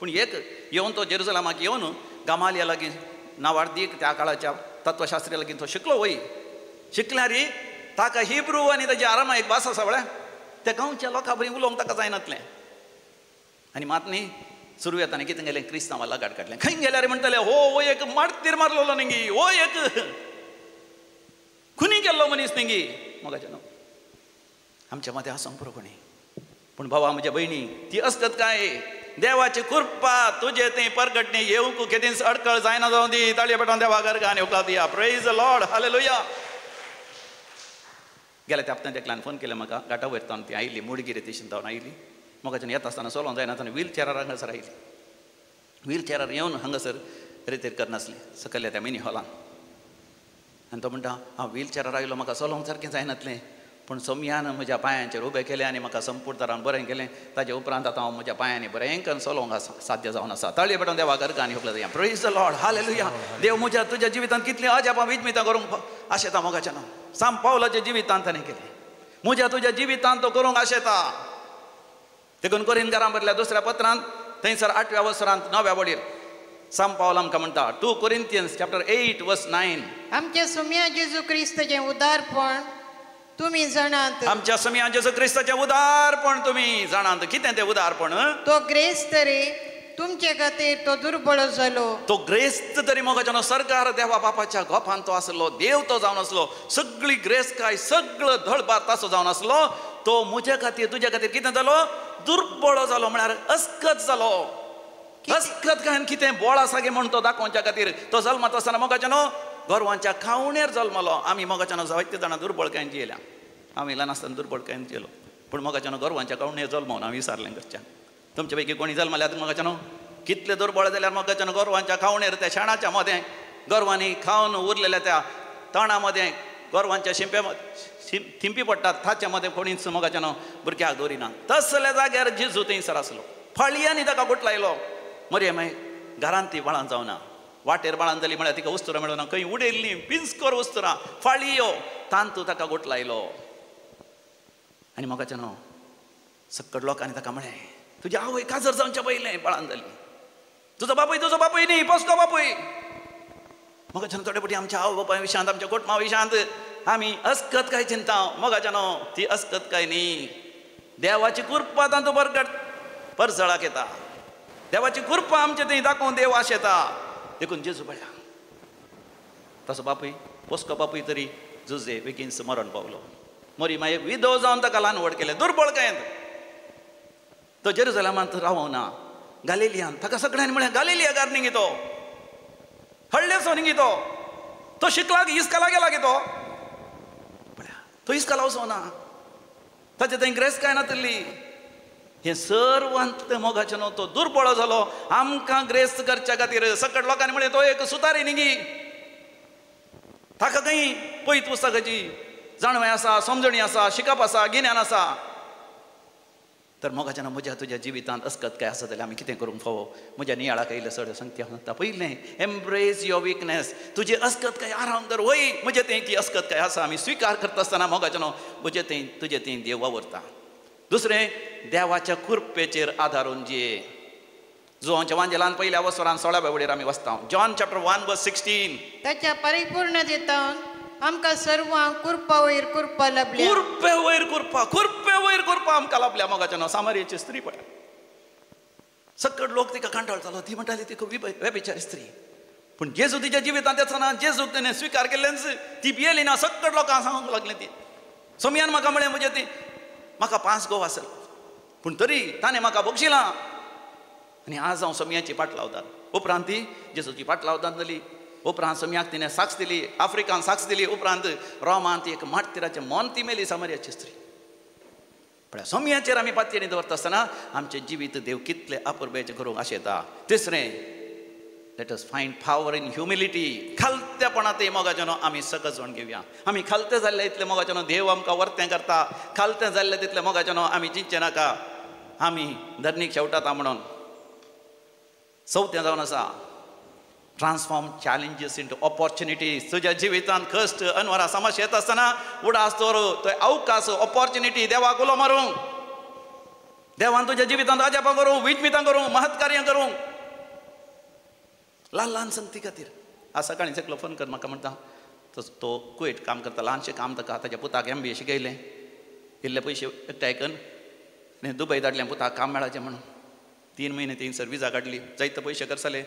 पूण एक येवन तो जेरुसलमाक येवन गामालिया लागीं नावार्दीक त्या काळाच्या तत्वशास्त्री लागीं तो शिकलो. वय शिकल्यार ताका हिब्रू आनी ताजी आरामायक भास आसा म्हळ्यार त्या गांवच्या लोकां बरी उलोवंक ताका जायनासलें. आनी मात न्ही सुरवेत आनी कितें गेलें क्रिस्तांवा लगाड काडलें. खंय गेल्यार म्हणटाले हो हो एक मार्तीर मारलेलो न्ही, हो एक खुनी केल्लो मनीस न्ही. मोगाचें न्हू आमच्या मदें आसूंक पुरो कोणी. पूण भावा म्हज्या भयणी ती अस्कत काय देवाची कृपा तुजे तें परगटणे येवंक केदींच अडकळ जायना जावं दी. ताळये पेटोवन देवा गर्गा आनी उखला दिया. Praise the Lord, hallelujah. गेल्या त्या हप्त्यांत एकल्यान फोन केले म्हाका, घाटा वयर तावन ती आयली, मुडगिरे तेशीन तावन आयली. म्हाका येता आसतना चलोवंक जायना आसतना व्हील चेरार हांगासर आयली. व्हील चेरार येवन हांगासर रेतेर करनासली सकयल्या त्या मिनी हॉलान. आनी तो म्हणटा हांव व्हील चेरार आयलो, म्हाका चलोवंक सारकें जायनासलें, पूण सोमयान म्हज्या पांयांचेर उबें केलें आनी म्हाका संपूर्ण बरें केलें. ताजे उपरांत आतां हांव म्हज्या पांयांनी बरें करून चलोवंक आसा साध्य जावन आसा. ताळये पेटोवन देवा गर्गा आनी हुकला. Praise the Lord, hallelujah. देव म्हज्या तुज्या जिवितांत कितलीं अजापां विजमितां करूंक आशेता मोगाचें नांव सांब पावलाच्या जिवितांत ताणें केलें, म्हज्या तुज्या जिवितांत तो करूंक आशेता. देखून कोरिंथकारां बरल्या दुसऱ्या पत्रांत थंयसर 8व्या वसरांत 9व्या वडीर सांब पावल आमकां म्हणटा 2 Corinthians chapter 8 verse 9, आमच्या सोम्या जेजू क्रिस्ताचें उदारपण तुमी जाणात. आमच्या सोम्या जेजू क्रिस्ताचें उदारपण तुमी जाणात. कितें तें उदारपण? तो ग्रेस्त तरी तुमचे खातीर तो दुर्बळ जालो. तो ग्रेस्त तरी मोगाच्यानो सरकार देवा बापाच्या गोपान तो आसलो, देव तो जावन आसलो, सगळी ग्रेस काय सगळो धळभार तासो जावन आसलो. तो म्हज्या खातीर तुज्या खातीर कितें जालो? दुर्बळ जालो, म्हळ्यार अस्कत जालो. अस्कत काय कितें बोळ आसा गे म्हूण तो दाखोवच्या खातीर तो जल्मात आसतना मोगाच्यानो गोरवांच्या खावणेर जल्मलो. आमी मोगाच्यानो जायते जाणां दुर्बळ कांय जियेल्या, आमी ल्हान आसतना दुर्बळ कांय जियेलो, पूण मोगाच्यानो गोरवांच्या खावणेर जल्मोन हांव विसारलें घरच्यान. तुमचे पैकी कोणी जल्मल्यात मोगाच्यानो? कितले दुर्बळ जाल्यार मोगाच्यान गोरवांच्या खावणेर त्या शेणाच्या मदें गोरवांनी खावन उरलेल्या त्या तणा मदें गोरवांच्या शिंप्या थिंपी पडटात ताच्या मदें कोणीच मोगाच्यान भुरग्याक दवरिना. तसल्या जाग्यार जेजू थंयसर आसलो. फळयांनी ताका गुटलायलो. मरे मागीर घरांत ती बाळां जावना, वाटेर बाळां जाली म्हळ्यार तिका उस्तुरां मेळना, खंय उडयल्ली पिंजकोर उस्तुरां फाळयो तांतू ताका गुटलायलो. आनी मोगाच्यान सक्कड लोकांनी ताका म्हळें तुजी आवय काजर जावच्या पयलें बाळां जाली, तुजो बापूय तुजो बापूय न्ही पोसको बापूय. मोगाच्यान थोडे फावटी आमच्या आवय बापाय विशयांत आमच्या कुटुंबा विशयांत आमी अस्कत काय चिंता. मोगाच्यान ती अस्कत काय न्ही, देवाची कृपा तांतू बरगट परजळाक येता. देवाची कृपा आमचे थंय दाखोवन देव आशेता. देखून जेजू पळया तसो बापूय पोसको बापूय तरी जुजे बेगीन मरण पावलो. मोरी मागीर विधव जावन ताका ल्हान व्हड केलें दुर्बळ कांय. तो जेरुजलमांत रावना, गालिलियान. ताका सगळ्यांनी म्हळें गालिलिया गार न्ही तो, हळ्ळेसो न्ही तो, तो शिकला इस्काला गेला की तो, पळया तो इस्काला वचना, ताचे थंय ग्रेस काय नातली. हे सर्वांत मोगाचें न्हू तो दुर्बळ जालो आमकां ग्रेस करच्या खातीर. सकट लोकांनी म्हळें तो एक सुतारी न्ही, ताका खंय पयत पुस्तकाची जाणवाय आसा, समजणी आसा, शिकप आसा, गिन्यान आसा. तर मोगाच्या म्हज्या तुज्या जिवितांत अस्कत काय आसा जाल्यार आमी कितें करूंक फावो? म्हज्या नियाळाक आयिल्लें सगळें सांगता सांगता. पयलें एम्ब्रेस your weakness, तुजी अस्कत काय आराम दर. वय म्हजें थंय ती अस्कत काय आसा आमी स्विकार करता आसतना मोगाच्या न्हू म्हजें थंय तुजें थंय देव वावुरता. दुसरें देवाच्या कृपेचेर आदारून जिये. जुवांच्या वांजेलान पयल्या वसरान 16व्या वडीर आमी वाचता, जॉन चॅप्टर 1 वर्स 16. ताच्या परिपूर्ण दितावन आमकां सर्वांक कृपा वयर कृपा लाभल्या. कृपे वयर कृपा, कृपे वयर कृपा आमकां लाभल्या. मोगाच्या न्हू सामारियाची स्त्री पळय, सकट लोक तिका कंटाळतालो, ती म्हणटाली ती व्यभिचारी स्त्री. पूण जेजू तिच्या जिवितांत येतना जेजूक तिणें स्विकार केल्लेंच, ती भियेली ना. सकट लोकांक सांगूंक लागलें ती. सोमयान म्हाका म्हळें म्हजें ती म्हाका 5 गोव आसल, पूण तरी ताणें म्हाका बक्षिलां आनी आज हांव सोमयाची फाट लावतात. उपरांत ती जेजूची फाट लावतात जाली. उपरांत सोमयाक तिणें साक्ष दिली, आफ्रिकान साक्ष दिली. उपरांत रोमांत एक मार्तिराचें मन ती मेली सामरियाची स्त्री. पळय सोमयाचेर आमी पातयेनी दवरता आसतना आमचें जिवीत देव कितलें अपुरबायेचें करूंक आशेता. तिसरें let us find power in humility. खालतेपणांत मोगाच्यानो आमी सकस जावन घेवया. आमी खालते जाल्ले इतले मोगाच्यानो देव आमकां वर्तें करता. खालतें जाल्ले तितले मोगाच्यानो आमी चिंतचें नाका आमी धरणीक शेवटाता म्हणून. चवथें जावन आसा ट्रान्सफॉर्म चॅलेंजीस इंटू ऑपॉर्च्युनिटीज. तुज्या जिवितांत कश्ट अनवरा समस्या येत आसतना उडास दवर तो अवकाश ऑपॉर्च्युनिटी देवाक उलो मारूंक. देवान तुज्या जिवितांत अजापां करूं, विजमितां करूं, महत्कार्यां करूं. ल्हान ल्हान संगती खातीर आज सकाळीं एकलो फोन कर म्हाका म्हणटा तो कुवेट काम करता, ल्हानशें काम ताका, ताच्या पुताक MBA शिकयलें, इल्ले पयशे एकठांय करून आनी दुबय धाडलें पुताक काम मेळाचें म्हणून. 3 म्हयने थंयसर विजा काडली, जायते पयशे खर्च जाले,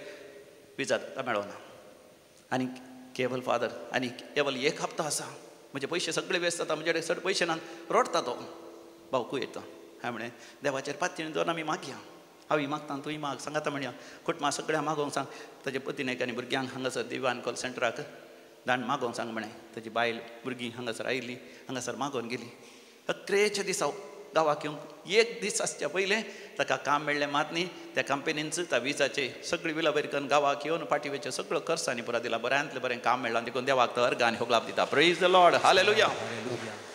विजा मेळना. आनी केबल फादर आनी केवल एक हप्तो आसा, म्हजे पयशे सगळे वेस्ट जाता, म्हजे कडेन चड पयशे ना. रडटा तो भाव कुवेट. हांवें म्हळें देवाचेर पातयेन दवर आमी मागया, हांव मागता तूंय माग, सांगाता म्हणया कुटुंबा सगळ्या मागोवंक सांग. ताजे पतीनेक आनी भुरग्यांक हांगासर दिवान कॉल सेंटराक दाण मागोवंक सांग म्हळें. ताजी बायल भुरगीं हांगासर आयिल्लीं, हांगासर मागोवन गेली. अकरेच्या दिसा गांवाक येवंक एक दीस आसच्या पयलें ताका काम मेळ्ळें मात न्ही, त्या कंपनीनच त्या विजाचे सगळी विला बरी करून गांवाक येवन पाटी वेचे सगळो खर्च आनी पुरा दिला. बऱ्यांतलें बरें काम मेळ्ळां देखून देवाक तो अर्घ आनी होगलाप दिता. Praise the Lord, hallelujah.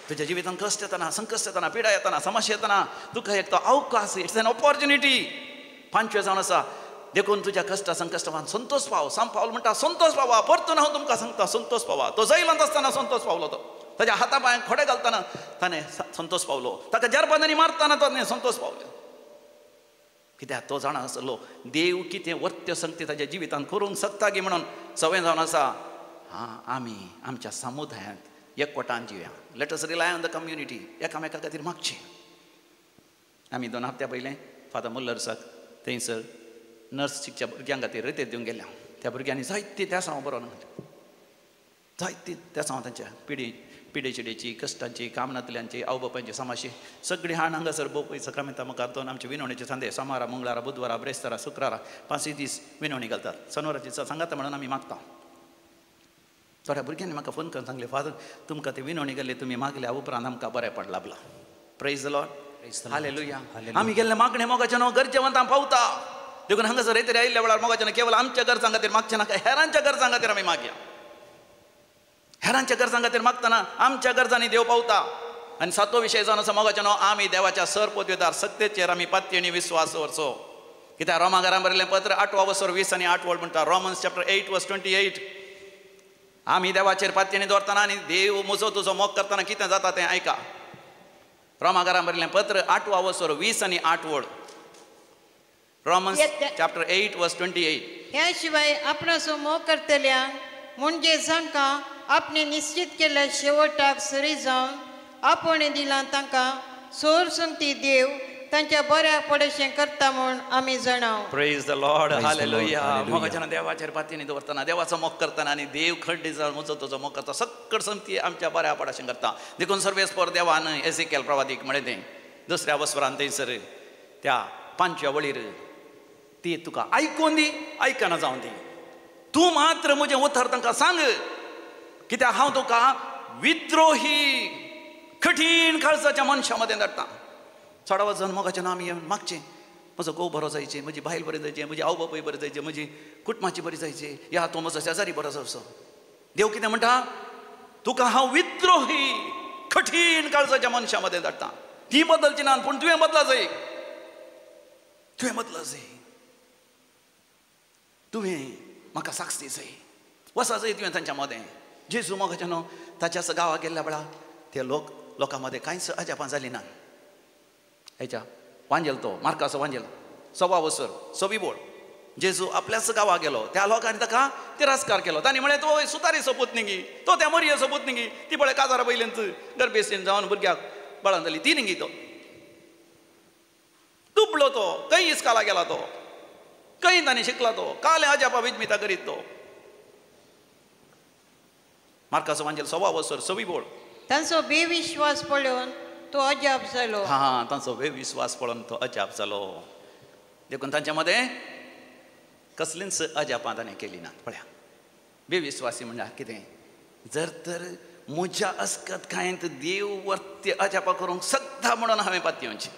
तुज्या जिवितांत कश्ट येतना, संकश्ट येतना, पिडा येतना, समस्या येतना तुका एक तो अवकाश, it's an opportunity. पांचवें जावन आसा देखून तुज्या कश्टा संकश्टान संतोष पाव. सांग पावल म्हणटा संतोष पावा. परतून हांव तुमकां सांगता संतोष पावा. तो जैलांत आसतना संतोष पावलो, तो ताज्या हाता पांयांक खोडे घालतना ताणें संतोष पावलो, ताका जरबांनी मारतना ताणें संतोष पावलो. कित्याक तो जाणा आसलो देव कितें वर्त्य संगती ताज्या जिवितांत करूंक शकता की म्हणून. सवय जावन आसा हां आमी आमच्या समुदायांत एकवटान जिवया. Let us rely on the community. एकामेका खातीर मागचें. आमी 2 हप्त्या पयलें फादर मुल्लर्साक थंयसर नर्स शिकच्या भुरग्यां खातीर रितेर दिवंक गेल्या. त्या भुरग्यांनी जायती तेसांव बरोवन जायती तेसांव तांच्या पिडेचिडेची, कश्टांची, काम नातल्यांची, आवय बापायची समाशी सगळी हाण हांगासर भोव सकाळी मुखार दोन आमचे विनवणेचे सांदे सोमारा, मंगळारा, बुधवारा, ब्रेस्तारा, शुक्रारा 5 दीस विनवणी घालतात. सनवाराची सांगाता म्हणून आमी मागता. थोड्या भुरग्यांनी म्हाका फोन करून सांगलें फादर तुमकां ते विनवणी गेल्ली तुमी मागल्या उपरांत आमकां बरें पड लाभलां. Praise the Lord, hallelujah. आमी गेल्ले मागणे मोगाचें न्हू गरजेवंतां पावता. देखून हांगासर रेतरी आयिल्ल्या वेळार मोगाच्यान केवळ आमच्या गरजां खातीर मागचें नाका, हेरांच्या गरजां खातीर आमी मागया. हेरांच्या गरजां खातीर मागतना आमच्या गरजांनी देव पावता. आनी सातवो विशय जावन आसा मोगाच्यान, आमी देवाच्या सरपदवेदार सक्तेचेर आमी पातयेनी विस्वास दवरचो. कित्याक रोमागारां बरयल्लें पत्र 8 वसर 20 आनी 8 म्हणटा, रोमन्स चॅप्टर 8 वर्स 28, आमी देवाचेर पातयेनी दवरतना आनी देव म्हजो तुजो मोग करतना कितें जाता तें आयका. रोमागारां बरयल्लें पत्र 8 वसर 20 आनी 8, रोमन्स चॅप्टर 8 वर्स 28. ह्या शिवाय आपणाचो मोग करतल्या म्हणजे जांकां आपणे निश्चित केल्ल्या शेवटाक सरी जावन आपोवणें दिलां तांकां सोर संगती देव तांच्या बऱ्याक पडशें करता म्हूण आमी जाणाव. Praise the Lord, hallelujah. मोगाच्यान देवाचेर पातयेनी दवरतना, देवाचो मोग करतना आनी देव खड्डे जावन म्हजो तुजो मोग करता, सक्कड संगती आमच्या बऱ्या पडाशें करता. देखून सर्वेस्पर देवान एझेकियल प्रवादीक म्हळें तें दुसऱ्या वसरान थंयसर त्या 5व्या वळीर, ती तुका आयकून दी आयकना जावन दी, तूं मात्र म्हजें उतर तांकां सांग, कित्याक हांव तुका विद्रोही कठीण काळजाच्या मनशां मदें धाडटा. चड वचून मोगाचें आमी मागचें, म्हजो घोव बरो जायचे, म्हजी बायल बरी जायची, म्हजी आवय बापूय बरी जायची, म्हजी कुटुंबाची बरी जायची, या तूं म्हजो शेजारी बरो जावचो. देव कितें म्हणटा, तुका हांव विद्रोही कठीण काळजाच्या मनशां मदें धाडटा. ती बदलची ना, पूण तुवें बदला जाय, तुवें बदला जाय, तुवें म्हाका साक्षी जाय, वसा जाय तुवें तांच्या मदें. जेजू मोगाचें न्हू ताच्या गांवाक गेल्ल्या वेळार ते लोक लोकां मदें कांयच अजापां जालीं ना. हेच्या वांजेल तो मार्काचो वांजेल 1.25 वसर 6 बोळ, जेजू आपल्याच गांवाक गेलो, त्या लोकांनी ताका तिरस्कार केलो. तांणी म्हळें तो सुतारी सोपूत न्ही, तो त्या मोरये सोपूत न्ही, ती पळय काजारा पयलींच गर्भेस्तीन जावन भुरग्याक बळान जाली ती न्ही, तो दुबलो, तो खंय इस्काला गेला, तो खंय तांणी शिकला, तो काले अजापा विजमिता करीत तो. मार्काचो वांजेल 1.25 वसर 6 बोळ. तांचो बेविश्वास पळोवन तो अजाप जालो. हां, तांचो बेविश्वास पळोवन तो अजाप जालो. देखून तांच्या मदें कसलींच अजापां ताणें केली ना. पळया, बेविश्वासी म्हणल्यार कितें, जर तर म्हज्या अस्कत कांयत देव वर्त्य अजापां करूंक शकता म्हणून हांवें पातयेवची,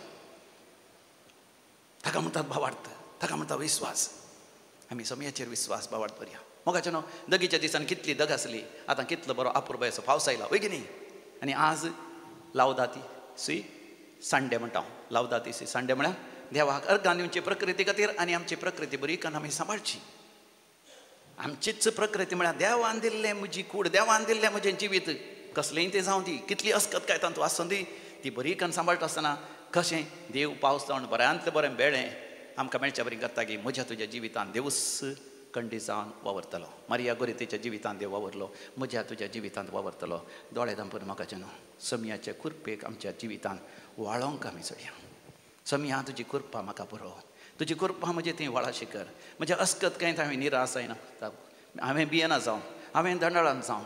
ताका म्हणटात भावार्थ, ताका म्हणटात विश्वास. आमी समयाचेर विश्वास भावार्थ करया. मोगाचें न्हू दगीच्या दिसान कितली दग आसली, आतां कितलो बरो आपुरबायेचो पावस आयला, वय की न्ही. आनी आज लावदाती सी सांडे म्हणटा हांव, लावदाती सी सांडे म्हळ्यार देवाक अर्गां दिवची प्रकृती खातीर आनी आमची प्रकृती बरी करून आमी सांबाळची. आमचीच प्रकृती म्हळ्यार देवान दिल्लें म्हजी कूड, देवान दिल्लें म्हजें जिवीत, कसलेंय तें जावं दी, कितली अस्कत काय तातूंत आसूं दी, ती बरी करून सांबाळटा आसतना कशें देव पावस जावन बऱ्यांतलें बरें बेळें आमकां मेळच्या बरी करता की म्हज्या तुज्या जिवितान देवूच कंडी जावन वावरतलो. मारिया गोरेतीच्या जिवितांत देव वावरलो, म्हज्या तुज्या जिवितांत वावरतलो. दोळे धांपून म्हाका न्हू समयाचे कुरपेक आमच्या जिवितांत वाळोंक आमी सोडया. समया तुजी कृपा म्हाका पुरो, तुजी कृपा म्हजें थंय वाळा शिकर, म्हज्या अस्कत कांय हांवें निराश जायना, हांवें भियेना जावं, हांवें दंडाळान जावं,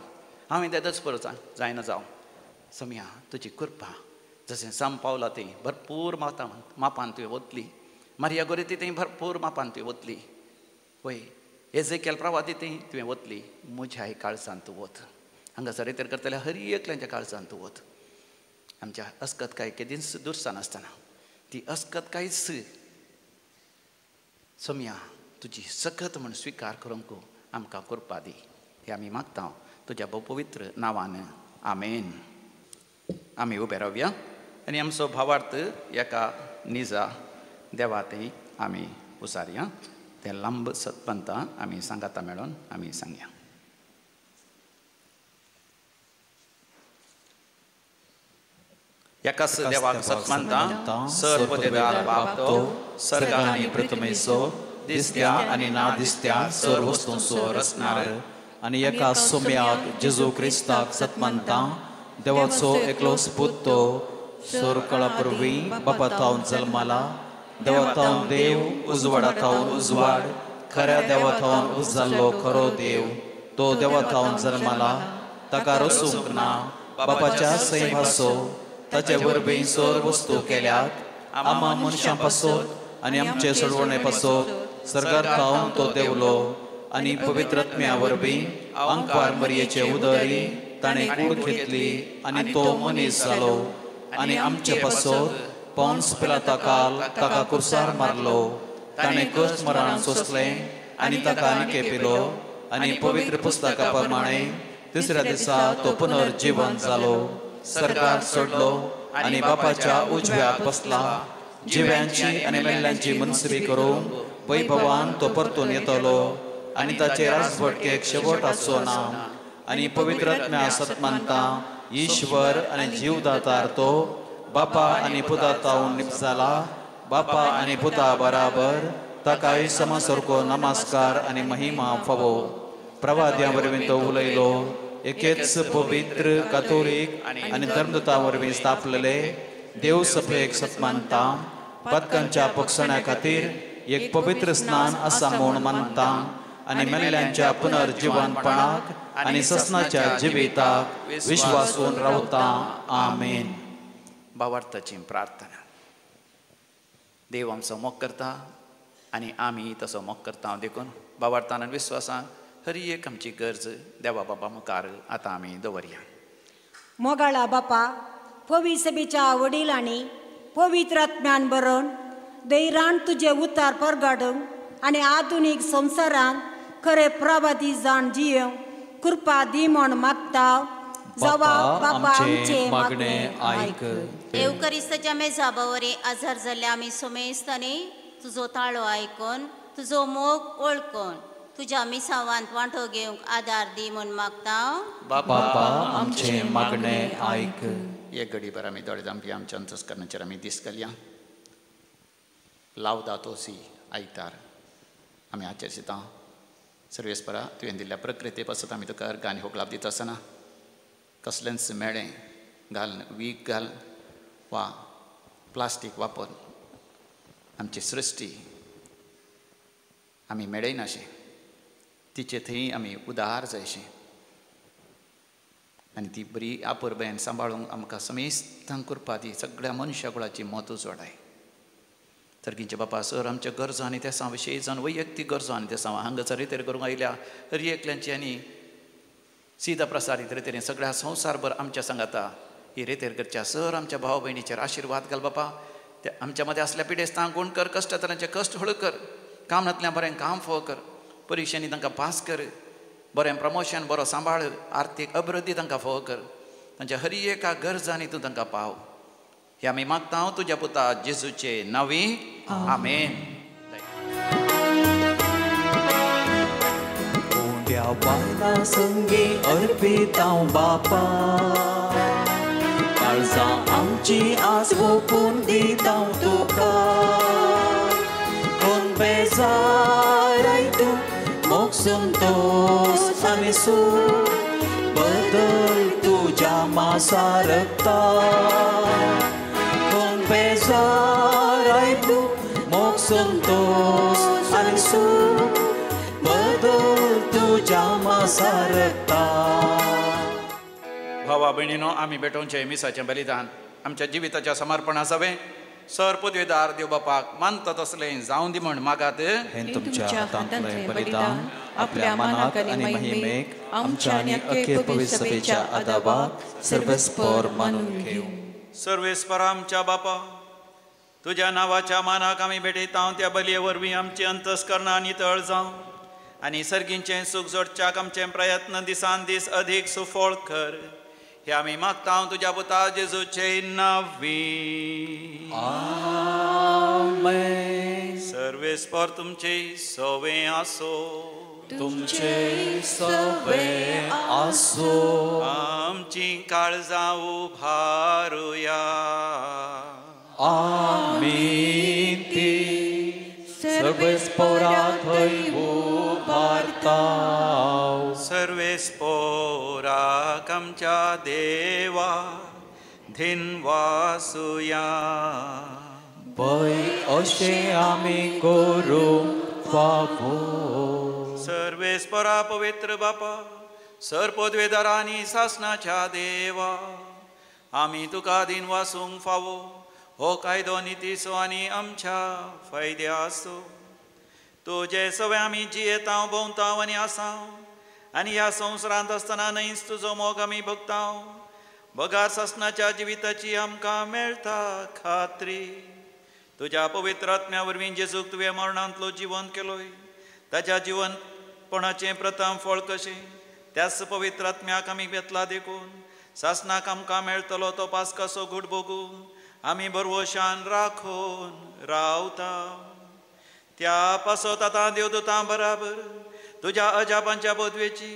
हांवें तेदच पुरो जायना जावं. समया तुजी कृपा जशें साम पावला थंय भरपूर मापान तुवें वतली, मारिया गोरेती थंय भरपूर मापान तुवें वतली, वय एझेकियल प्रवादी थंय तुवें वतली, म्हज्याय काळजान तूं वत, हांगासर रेतर करतल्या हर एकल्यांच्या काळजान तूं वत. आमच्या अस्कत काय केदींच दुरसान आसतना ती अस्कत कांयच सोम्या तुजी सकत म्हूण स्विकार करूंक आमकां कृपा दी, हे आमी मागता तुज्या भोव पवित्र नांवान, आमेन. आमी उबे रावया आनी आमचो भावार्थ एका निजा देवा थंय आमी उसारया. तें लांब सतपंता आमी सांगाता मेळोन आमी सांगया. एकाच देवाक सतमानता, सर्वदेदार बाप तो सर्ग आनी पृथ्वीचो दिसत्या आनी ना दिसत्या सर्व वस्तूंचो रचणार आनी एका सोम्याक जेजू क्रिस्ताक सतमानता, देवाचो एकलोच पूत तो सोरकळा पुर्वी बापा थावन जल्माला, देवा थावन देव, उजवाडा थावन उजवाड, खऱ्या देवा थावन उजाल्लो खरो देव, तो देवा थावन जल्माला, ताका रसूंक ना, बापाच्या सैमाचो, ताचे वरवीं सर्व वस्तू केल्यात, आमा मनशां पासत आनी आमचे सोडवणे पासत सर्गार थावन तो देवलो आनी पवित्र आत्म्या वरवीं आंकवार मरयेचे उदरी ताणें कूड घेतली आनी तो मनीस जालो आनी आमचे पासत पॉन्स पिलाता काल ताका कुर्सार मारलो, ताणें कश्ट मरण सोंसलें आनी ताका निकेपिलो आनी पवित्र पुस्तका प्रमाणे तिसऱ्या दिसा तो पुनर्जीवन जालो, सरकार सोडलो आनी बापाच्या उजव्याक बसला। जिव्यांची आनी मेल्ल्यांची मनसुबी करूंक वैभवान तो परतून येतलो आनी ताचे राजवटकेक शेवट आसचो ना। आनी पवित्र आत्म्या सतमानता ईश्वर आनी जीवदातार तो बापा आनी पुता तावन निपजाला, बापा आनी पुता बराबर ताकाय समसारको नमस्कार आनी महिमा फावो। प्रवाद्यां वरवीं तो उलयलो, एकेच पवित्र कातोलीक आनी धर्मदूता वरवीं स्थापलेले देव सभेक सतमानता, पातकांच्या पक्षण्या खातीर एक पवित्र स्नान आसा म्हूण मानता आनी मेल्ल्यांच्या पुनर्जीवनपणाक आनी ससनाच्या जिविताक विश्वासून रावता। आमेन। भावार्थाची प्रार्थना। देव आमचो मोग करता आनी आमी तसो मोग करता, देखून भावार्थान आनी विस्वासान हरी एक आमची गरज देवा बाबा मुखार आतां आमी दवरया। मोगाळा बापा, पवित्र सभेच्या वडिलांनी पवित्र आत्म्यान बरोवन दैरान तुजे उतार परगाडूंक आनी आधुनीक संवसारान खरे प्रवादी जाण जियेवंक कृपा दी म्हूण मागता। जवा बापा आमचें मागणें आयक। देवकरिस्ताच्या मेजाबावरी आजार जाल्ल्या आमी सोमेस्तांनी तुजो ताळो आयकून तुजो मोग वळखून तुज्या मिसावांत वांटो घेवंक आदार दी म्हूण मागता। बापा आमचें मागणें आयक। एक घडीभर आमी दोळे धांपया, आमच्या अंतस्करणाचेर आमी दीस घालया। लावदातो सी आयतार आमी आचरिता। सर्वेस्परा, तुवें दिल्ल्या प्रकृती पासत आमी तुका अर्घ आनी होगलाप दिता आसतना कसलेंच मेळें घाल, वीख घाल वा प्लास्टीक वापर आमची सृश्टी आमी मेळयनाशें, तिचे थंय आमी उदार जायशें आनी ती बरी आपुरबेन सांबाळूंक आमकां समेस्तांक कृपा दी। सगळ्या मनशा कुळाची मत उजवाडाय। सर्गींचे बापा, सर आमच्या गरजो आनी तेसां विशयी जावन वैयक्तीक गरजो आनी तेसां हांगासर रितेर करूंक आयल्या हर एकल्यांची आनी सीधा प्रसारीत रितेर सगळ्या संवसारभर आमच्या सांगाता ही रेतेर करच्या सर आमच्या भाव भयणीचेर आशिर्वाद घाल बापा। ते आमच्या मदें आसल्या पिडेस्तांक गुण कर, कश्ट कश्ट हळू कर, काम नातल्या बरें काम फोव कर, परिक्षेनी तांकां पास कर, बरें प्रमोशन बरो सांबाळ, आर्थीक अभिवृद्धी तांकां फोव कर, तांच्या हरी एका गरजांनी तूं तांकां पाव। हे आमी मागता हांव तुज्या पुता जेजूचे नांवी, आमेन। उंड्या बायलां संगी अर्पितांव बापा, काळजां आमची आस ओपून दितांव तुका। कोण बेजाराय तूं मोग संतोस आनी सूख बदल तुज्या मासा रक्ता। कोण बेजाराय तूं मोग संतोस आनी सूख बदल तुज्या मासा रक्ता। भावा भयणीनो, आमी भेटोवचें मिसाचें बलिदान आमच्या जिविताच्या समर्पणा सवें सर पदवेदार देव बापाक मानता तसलें जावं दी म्हण मागात। हें तुमच्या हातांतलें बलिदान आपल्या मनाक आनी महिमेक आमच्या आनी अख्खे पवित्र सभेच्या आदाबाक सर्वेस्पर मानून घेवं। सर्वेस्पर आमच्या बापा, तुज्या नांवाच्या मानाक आमी भेटयता त्या बलये वरवीं आमची अंतस्करणां नितळ जावं आनी सर्गींचें सूख जोडच्याक आमचें प्रयत्न दिसान दीस अधीक सुफळ कर। हे आमी मागता तुज्या पुता जेजूचे नांवी, आमेन। सर्वेस्पर तुमचे सवे आसो, तुमचे सवे आसो। आमची काळजां उभारुया, आमी ती सर्वेस्परा थंय उबारता। सर्वेस्पोराक आमच्या देवा धिनवासुया। भंय अशें आमी करूंक फावो। सर्वेस्परा पवित्र बापा, सर पदवेदारांनी सासनाच्या देवा, आमी तुका दिनवासूंक फावो हो कायदो नितीचो आनी आमच्या फायद्याचो। तुजे सवे आमी जियेतांव, भोंवतांव आनी आसांव आनी ह्या संवसारांत आसतना न्हयच तुजो मोग आमी भोगतांव। बगार सासनाच्या जिविताची आमकां मेळटा खात्री। तुज्या पवित्र आत्म्या वरवीं जेजूक तुवें मरणांतलो जिवंत केलोय, ताच्या जिवनपणाचें प्रथम फळ कशें त्याच पवित्र आत्म्याक आमी घेतला देखून सासनाक आमकां मेळटलो तो पास्काचो घूट भोगून आमी भरवशान राखून रावता। त्या पासत आतां देवदूतां बराबर तुज्या अजापांच्या बोधवेची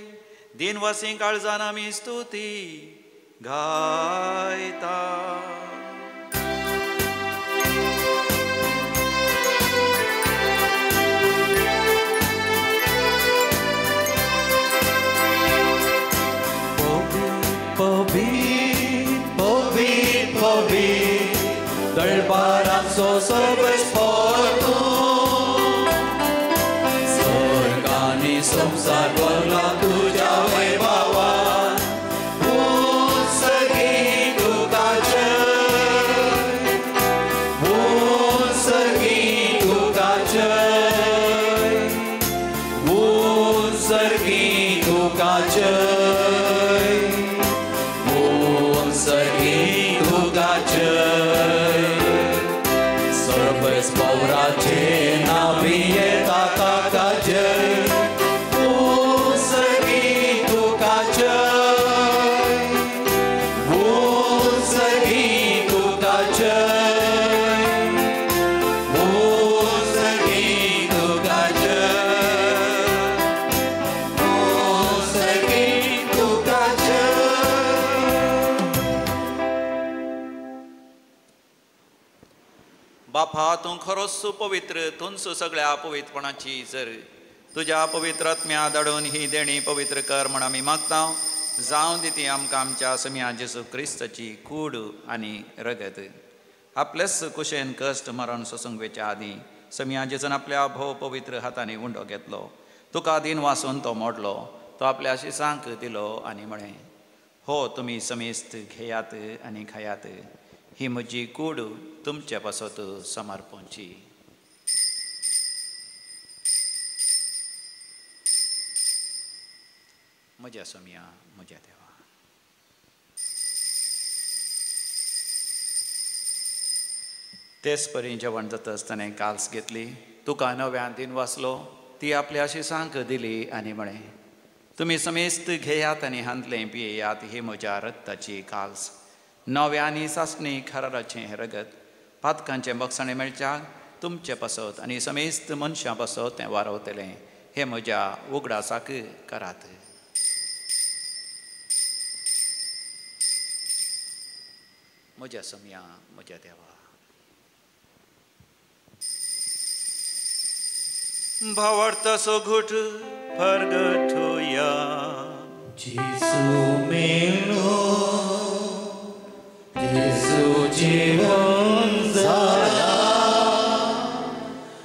दिनवासी काळजान आमी स्तुती गायता। पवी पवी दळबारांचो सगळेच पोरतू स्वर्गानी संवसार भरला तुज्या वैभवान उंचगी तुका जय उंचगी तुका जय उंचगी तुका जय उंचगी तुका जय सर्वच पवराचे नावी येता ताका जय उंचगी तुका जय उंचगी तुका जय उंचगी तुका जय उंचगी तुका जय। बापा तूं खरोच पवित्र, तूंच सगळ्या पवित्रपणाची जर तुज्या पवित्र आत्म्या धाडून ही देणी पवित्र कर म्हण आमी मागता। जावं दी ती आमकां आमच्या समिया जेजू क्रिस्ताची कूड आनी रगत। आपलेच कुशेन कश्ट मरण सोसूंक वेच्या आदीं समिया जेजून आपल्या भोव पवित्र हातांनी उंडो घेतलो, तुका दिन वासून तो मोडलो, तो आपल्या शिसांक दिलो आनी म्हळें, हो तुमी समेस्त घेयात आनी खायात, ही म्हजी कूड तुमचे पासत समर्पणची। म्हज्या सोम्या, म्हज्या देवा। तेच परी जेवण जाता आसतना काल्स घेतली, तुका नव्यान दिन वाचलो, ती आपल्या शिसांक दिली आनी म्हळें, तुमी समेस्त घेयात आनी हांतलें पियेयात, ही म्हज्या रक्ताची काल्स, नव्या आनी सासणी खराराचें हें रगत पातकांचें बक्षाणें मेळच्याक तुमचे पासत आनी समेस्त मनशां पासत तें वारवतलें, हें म्हज्या उगडासाक करात। म्हज्या सोम्या, म्हज्या देवा। भावार्थाचो घूट परगटुया। जेजू मेलो, जेजू जिवन जाला,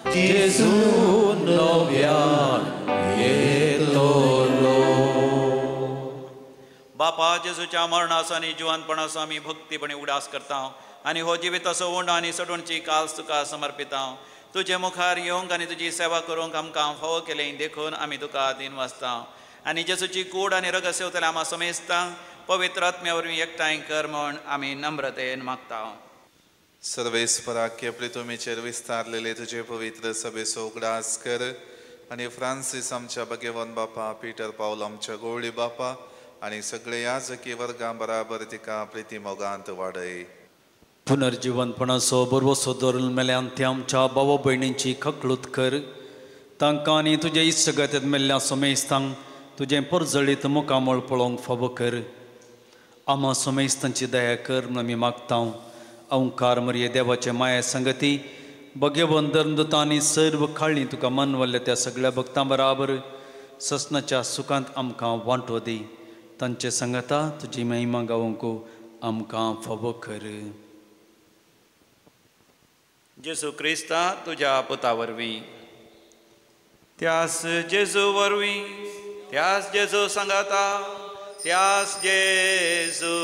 जेजू नव्यान येतलो। बापा, जेजूच्या मरणाचो आनी जिवनपणाचो आमी भक्तीपणी उगडास करता आनी हो जिविताचो उंडो आनी सडोणची काल्स तुका समर्पिता। तुजे मुखार येवंक आनी तुजी सेवा करूंक आमकां फावो केलें देखून आमी तुका दिन वाचता आनी जेजूची कूड आनी रगत सेवतले आमा समेस्ता पवित्र आत्म्या वरवीं एकठांय कर म्हूण आमी नम्रतेन मागता। सर्वेस्पराक प्रितुमीचेर विस्तारलेले तुजे पवित्र सभेचो उगडास कर आनी फ्रांसीस आमच्या भगेवन बापा, पीटर पावल आमच्या गोवळी बापा आनी सगळे याजकी वर्गां बराबर तिका प्रिती मोगांत वाडय। पुनर्जिवनपणाचो बरवसो धरून मेल्यान ते आमच्या बाबा भयणींची खकळूत कर, तांकां आनी तुजे इश्टगतींत मेल्ल्या समेस्तांक तुजें परजळीत मुखामळ पळोवंक फावो कर। आमा समेस्तांची दया कर म्हूण आमी मागता। अंकार मरिये देवाचे माया संगती भगेवन धर्मदूतां आनी सर्व खाळी तुका मनवल्ल्या त्या सगळ्या भक्तां बराबर ससनाच्या सुखांत आमकां वांटो दी, तांचे संगता तुजी महिमा गावंक आमकां फावो कर। जेजू क्रिस्ता तुज्या पुता वरवीं, त्यास जेजू वरवीं, त्यास जेजू सांगाता, त्यास जेजू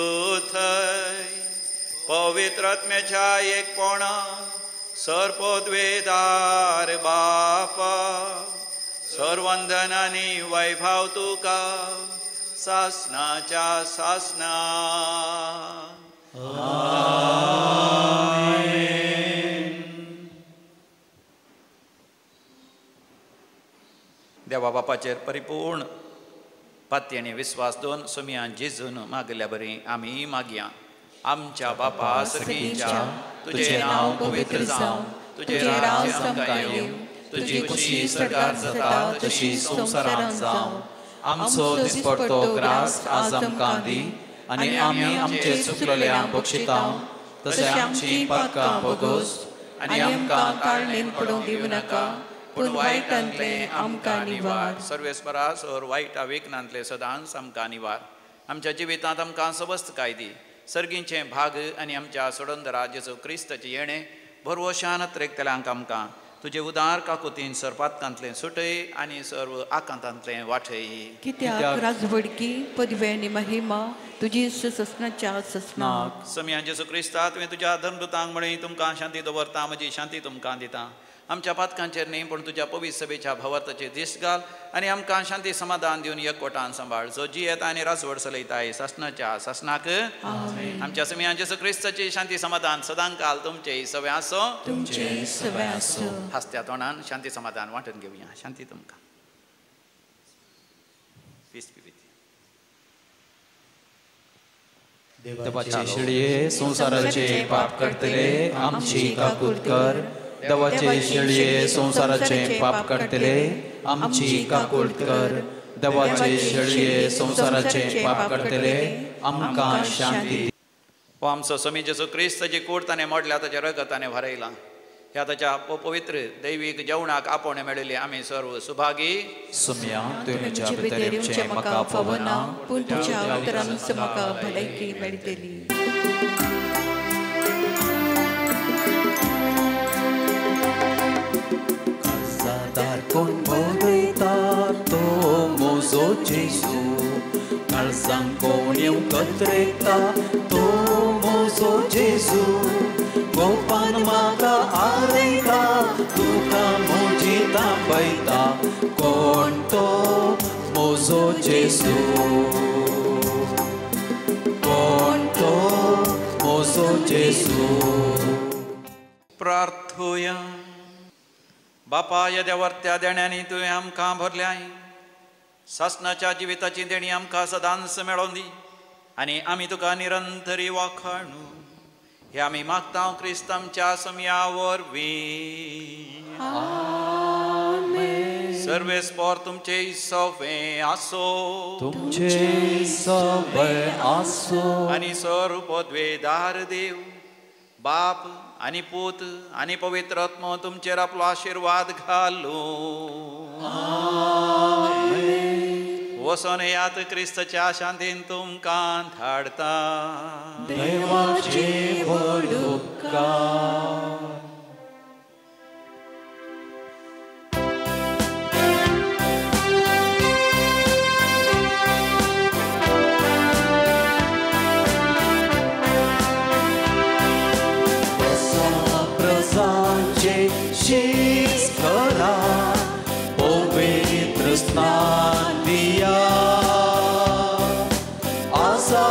थंय पवित्र आत्म्याच्या एकपणा सर्पोद्वेदार बापा सर्वंदन आनी वैभव तुका सासनाच्या सासना। आमेन। देवा बापाचेर परिपूर्ण पाती आनी विस्वास दोन सोमया जेजून मागल्या बरी आमी मागया. आमच्या बापा सर्गीच्या, तुजें नांव पवित्र जावं, तुजें राज्य आमकां येवं, तुजी खुशी स्वर्गार जाता तशी संवसारांत जावं. आमचो दिसपडतो ग्रास आज आमकां दी आनी आमी आमचे चुकलेल्यांक बक्षिता तशें आमची पातकां भोगोस आनी आमकां ताळणेन पडूंक दिवं नाका, पूण वायटांतलें आमकां निवार. सर्वेस्परा सर वायटा वेगनांतलें सदांच आमकां निवार. आमच्या जिवितांत आमकां सवस्तकाय दी. सर्गींचें भाग आनी आमच्या सोडंदरा जेजू क्रिस्ताचें येणें भरवशान त्रेकतल्यांक आमकां तुजे उदार काकुतीन सर्पातकांतलें सुटय आनी सर्व आकांतांतलें वाटय. कित्याक राजवडकी पदवी आनी महिमा तुजी ससनाच्या ससनाक. समिया जेजू क्रिस्ता, तुवें तुज्या धर्मदूतांक म्हळें, तुमकां शांती दवरता, म्हजी शांती तुमकां दिता. आमच्या पातकांचेर न्ही पूण तुज्या पवित्र सभेच्या भावार्थाचेर दीस घाल आनी आमकां शांती समाधान दिवन एकवटान सांबाळ, जो जियेता आनी राजवड चलयताय सासणाच्या सासणाक. आमच्या समिया जेजू क्रिस्ताची शांती समाधान सदांकाल तुमचे सवे आसो, तुमचे सवे आसो. हासत्या तोंडान शांती समाधान वांटून घेवया. शांती तुमकां. Peace be with you. देवाचे शेळये संवसाराचे पाप करतले आमची काकूत कर. देवाचे शेळये संवसाराचे पाप काडटले आमची काकूत कर. देवाचे शेळये संवसाराचे पाप काडटले आमकां शांती दी. हो आमचो स्वामी जेजू क्रिस्त जी कूड ताणें मोडल्या ताच्या रगत ताणें भरयलां. ह्या ताच्या पवित्र दैवीक जेवणाक आपोवणें मेळिल्लें आमी सर्व सुभागी. सुम्या, तुवें म्हज्या भितर येवचें म्हाका फावना, पूण तुज्या उतरांच म्हाका भलायकी मेळटली. कोण बरयता तो म्हजो जेजू, काळजांक कोण येवंक कतरेता तो म्हजो जेजू. गोपान म्हाका आरयता, तुका म्हजी तापयता, कोण तो म्हजो जेजू, कोण तो म्हजो जेजू. प्रार्थुया. बापा, येद्या वर्त्या देण्यांनी तुवें आमकां भरल्याय. सासणाच्या जिविताची देणी आमकां सदांच मेळोन दी आनी आमी तुका निरंतरी वाखाणू. हे आमी मागता क्रिस्त आमच्या समया वरवीं. सर्वेस्पोर तुमचे सवे आसो, तुमचे सवे आसो. आनी सर्व पदवेदार देव बाप आनी पूत आनी पवित्र आत्मो तुमचेर आपलो आशिर्वाद घालूं. वचोन येयात, क्रिस्ताच्या शांतीन तुमकां धाडता. देवाचे व्हड उपकार. शीस करा पवित्र स्नान दिया, आसा